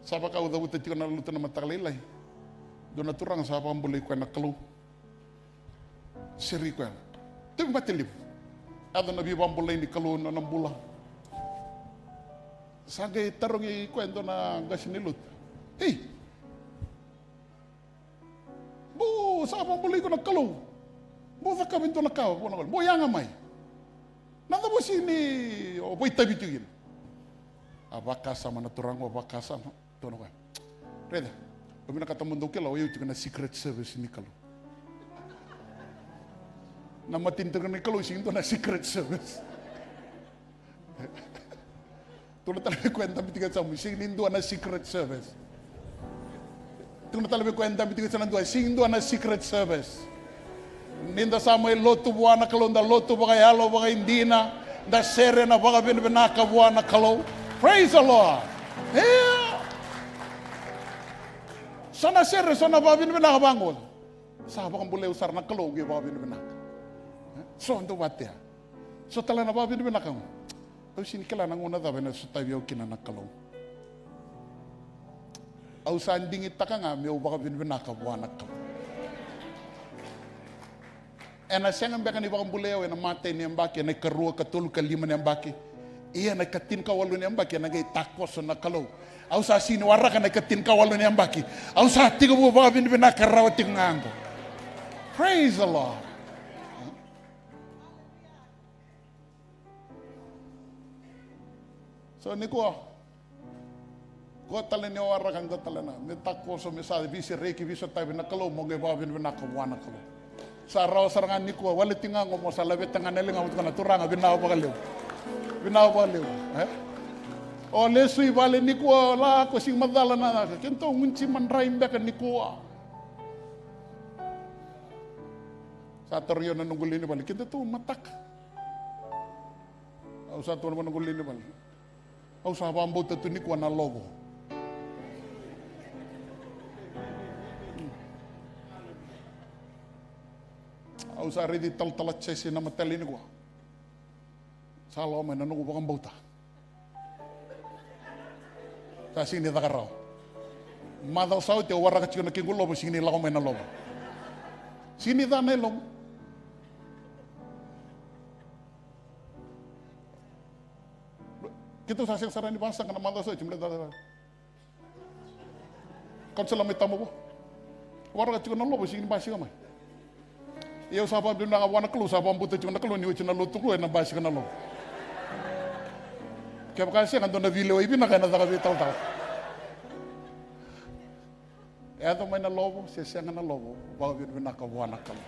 Sa vaka au cavuta tiko na lotu na mataka lailai. Dua na turaga sa vakabulai koya na Kalou. Sere koya. Tauvi mate levu. Yaco na veivakabulai ni Kalou na nona bula. Sa qai tarogi koya e dua na qase ni lotu. Ei! Bau sa vakabulai iko na Kalou. Bau cakava e dua na ka vua na Kalou. Bau yaga mai. Na cava o sega ni o vakaitavi tiko kina? A vakasama na turaga, a vakasama. Tukuna o koya, raica, au vinakata mo dou kila o yau tiko na Secret Service ni Kalou. Na matanitu ni Kalou sega ni dua na Secret Service. Tukuna tale vei koya e dabe tiko e yasamu, sega ni dua na Secret Service. Tukuna tale vei koya e dabe tiko e yasamu, sega ni dua na Secret Service. Ni da sa mai lotu vua na Kalou, da lotu vakayalo, vakaidina, da sere na vakavinavinaka vua na Kalou. Praise the Lord. Io. So na sere, so na vakavinavinaka vaqo. Sa vakabulai au sara na Kalou, qai vakavinavinaka. So dou vatea. So tale na vakavinavinaka qo. Au sega ni kila na gauna cava ena sotavi au kina na Kalou. Au sa digitaka ga meu vakavinavinaka vua na Kalou. Ena sega beka ni vakabulai au ena imatai ni yabaki, ena ikarua, katolu, kalima ni yabaki. Ia ena ikatinikawalu ni yabaki ena qai takoso na Kalou. Au sa sega ni waraka na ikatinikawalu ni yabaki. Au sa tekivu vakavinavinaka rawa tiko ga qo. Praise the Lord. So nikua, ko tale ni waraka dua tale na me takoso, me sa veisereki, veisotavi na Kalou, mo qai vakavinavinaka vua na Kalou. Sa rawa sara ga nikua, waleti ga qo mo sa laveta ga na ligamu, tukuna, Turaga, vinaka vakalevu. Vinaka vakalevu, e? O lesu i vale nikua, lako, sigi macala na, kedatou guci madrai beka nikua. Sa tarogi au na noqu lewe ni vale, kedatou mataka. Au sa tukuna vua na noqu lewe ni vale, au sa vakabauta tu nikua na lovo. Au sa raici talatala Jese na mataqali nikua. Sa lako mai na noqu vakabauta. Sa sega ni caka rawa. Macawa sa oti au waraka tiko na kequ lovo, sega ni lako mai na lovo. Sega ni ca na yalomu. Keitou sa sega sara ni vakasaqa na macawa sa oti, mada. Kanisela mai Tamavua. Waraka tiko na lovo, sega ni basika mai. Ia au sa vakavinavinaka vua na Kalou, sa vakabauta tiko na Kalou ni oti na lotu qo ena basika na lovo. Kevaka e sega, dua na veilewai vinaka ena caka vei talatala. E yaco mai na lovo se sega na lovo, vakavinavinaka vua na Kalou.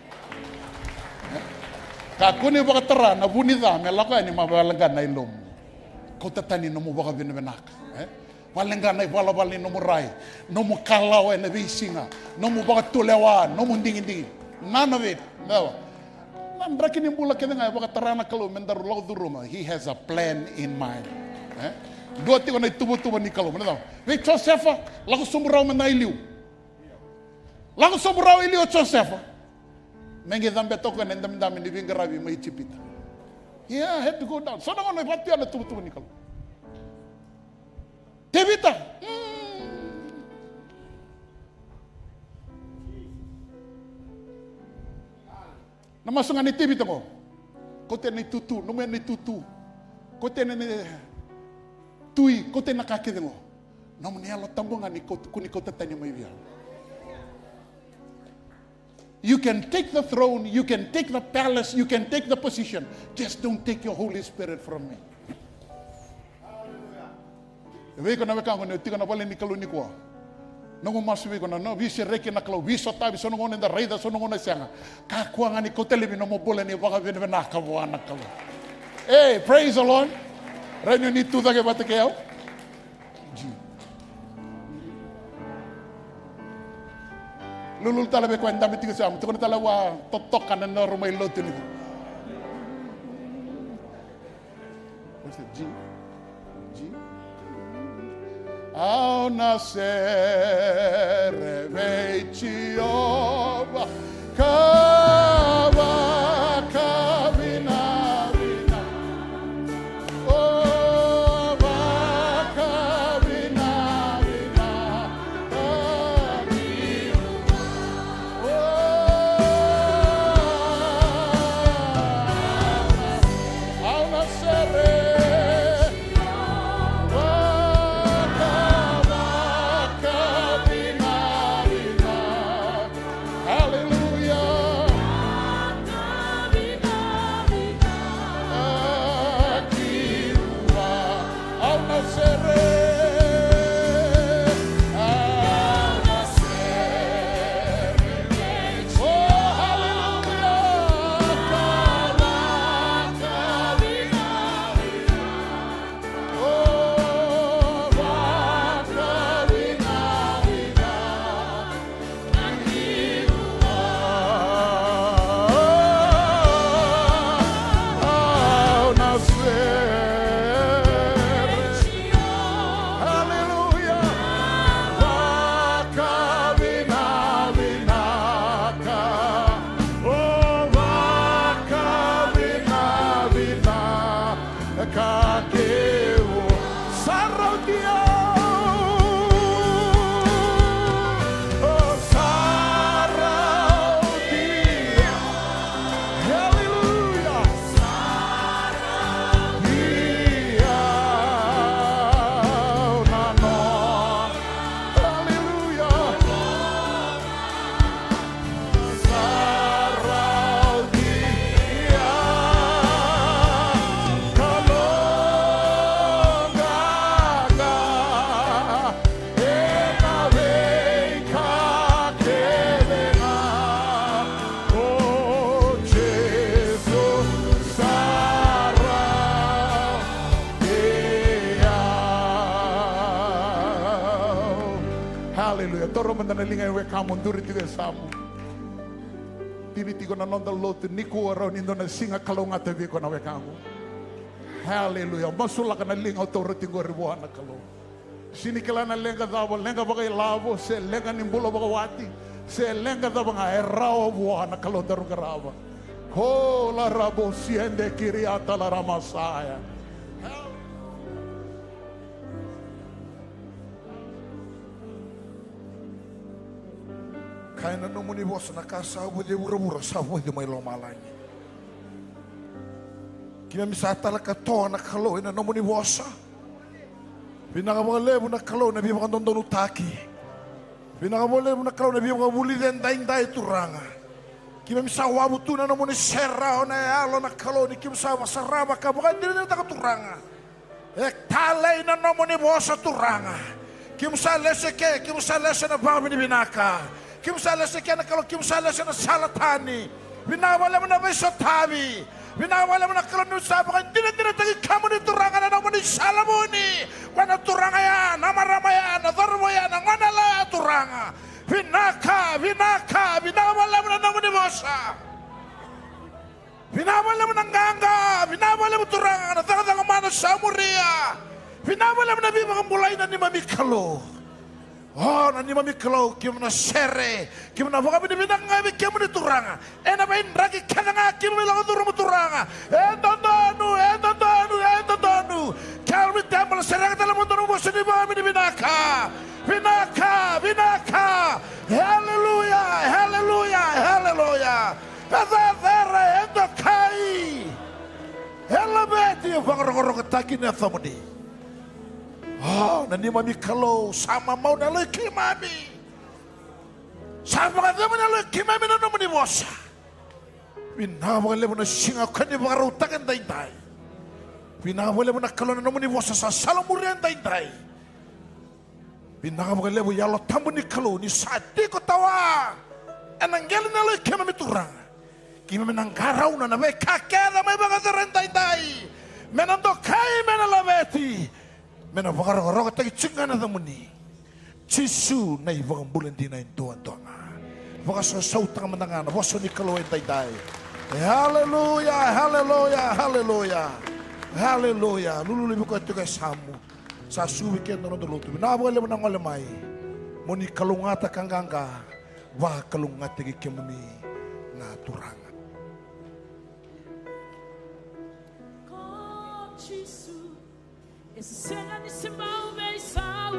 E? Kakua ni vakatara na vu ni ca me lako yani, ma vakaleqa na yalomu. Kauta tani nomu vakavinavinaka. E? Vakaleqa na ivalavala ni nomu rai, nomu kalawa ena veisiga, nomu vakatulewa, nomu digidigi. None of it. Never. Na draki ni bula kece ga e vakatara na Kalou me daru lako curuma. He has a plan in mind. E? Dua tiko na ituvatuva ni Kalou. Mada, vei Josefa, lako sobu rawa mada i liu. Lako sobu rawa i liu o Josefa. Me qai cabe toka na idabedabe ni veiqaravi mai Ijipita. Yeah, had to go down. So na gauna e vatu ya na ituvatuva ni Kalou. Tevita. Mm. Na masu ga ni Tevita qo. Kauta na itutu, nomu na itutu. Kauta na tui, kauta na ka kece qo. Nomuni Yalo Tabu ga ni kauta, kua ni kauta tani mai vei au. You can take the throne, you can take the palace, you can take the position. Just don't take your Holy Spirit from me. E vei iko na wekaqu ni o tiko na vale ni Kalou nikua. Noqu masu vei iko na, na veisereki na Kalou, veisotavi, so na gauna eda raica, so na gauna e sega. Kakua ga ni kauta laivi nomu bula ni vakavinavinaka vua na Kalou. Hey, praise the Lord. Rawa ni o ni tu cake vata kei au. Lululu tale vei koya e dabe tiko, sa tukuna tale vua, totoka na nomu mai lotu ni. What's it? G? G? Au na sere vei Jiova ka vakavinavinaka. O vakavinavinaka. Au na sere vaka, vakavinavina. Hallelujah. Au na sere. Au na sere. Oh, hallelujah. Oh, vakavinavina. Au na sere. Hallelujah. Vakavinavinaka. O vakavinavinaka. Ka keu sa rauti au, o sa rauti au. Hallelujah. Sa rauti au na nona. Hallelujah. Sa rauti au ka noqu Aleluya. Taura mada na liga e wekamu, duri tiko e yasamu. Tini tiko na noda lotu nikua, rawa ni dua na siga kalougata vei iko na wekamu. Aleluya. Masulaka na liga o taura tiko qori vua na Kalou. Sega ni kila na leqa cava, leqa vakailavo, se leqa ni bula vakawati, se leqa cava ga, e rawa vua na Kalou daru qarava. Ko la rabo siende kiriata la ramasaya. Kaya na nomuni vosa, na ka sa voci e vuravura sa voci mai lomalagi. Keimami sa tala katoa na Kalou ena nomuni vosa. Vinaka vakalevu na Kalou na veivakadodonutaki. Vinaka vakalevu na Kalou na veivakavulici edaidai, Turaga. Keimami sa wavu tu na nomuni serau na yalo na Kalou, ni keimami sa vakasarava ka vakadinadinataka, Turaga. E talei na nomuni vosa, Turaga. Keimami sa lesu eke, keimami sa lesu ena vakavinavinaka. Keimami sa lesu eke na Kalou, keimami sa lesu ena sala tani. Vinaka vakalevu na veisotavi. Vinaka vakalevu na Kalou ni sa vakadinadinataki kemuni, Turaga, na nomuni sala vuni. Vua na turaga ya, na marama ya, na cauravou ya, na gone yalewa ya, Turaga. Vinaka, vinaka, vinaka vakalevu na nomuni vosa. Vinaka vakalevu na qaqa, vinaka vakalevu, Turaga, na cakacaka mana sa muria. Vinaka vakalevu na veivakabulai na neimami Kalou. O, na neimami Kalou, keimami na sere, keimami na vakavinavinaka ga vei kemuni, Turaga. Ena veidraki kece ga keimami lako curuma, Turaga. E dodonu, e dodonu, e dodonu. Calvary Temple, sereka tale mada na vosa ni vakavinavinaka. Vinaka, vinaka. Haleluya, haleluya, haleluya. E cecere, e dokai, e laveti, e vakarokorokotaki na yacamuni. O, na neimami Kalou, sa mamau na yaloi keimami. Sa vakacegu na yaloi keimami na nomuni vosa. Vinaka vakalevu na siga ko ni vakarautaka edaidai. Vinaka vakalevu na Kalou na nomuni vosa sa salamuria edaidai. Vinaka vakalevu Yalo Tabu ni Kalou ni sa tiko tawa ena qele ni yaloi keimami, Turaga. Keimami na qarauna na veika kece mai vakacera edaidai. Me na dokai, me na laveti, me na vakarokorokotaki tiko ga na yacamuni. Jisu na iVakabula dina e duadua ga. Vakasausau taka mada ga na vosa ni Kalou edaidai. Haleluya, haleluya, haleluya. Haleluya. Lululu vei koya tiko e yasamu. Sa suvi keda na noda lotu. Vinaka vakalevu na gole mai. Mo ni kalougata ka qaqa. Vakalougatataki kemuni na Turaga. Ko Jisu, e sega ni se bau veisau.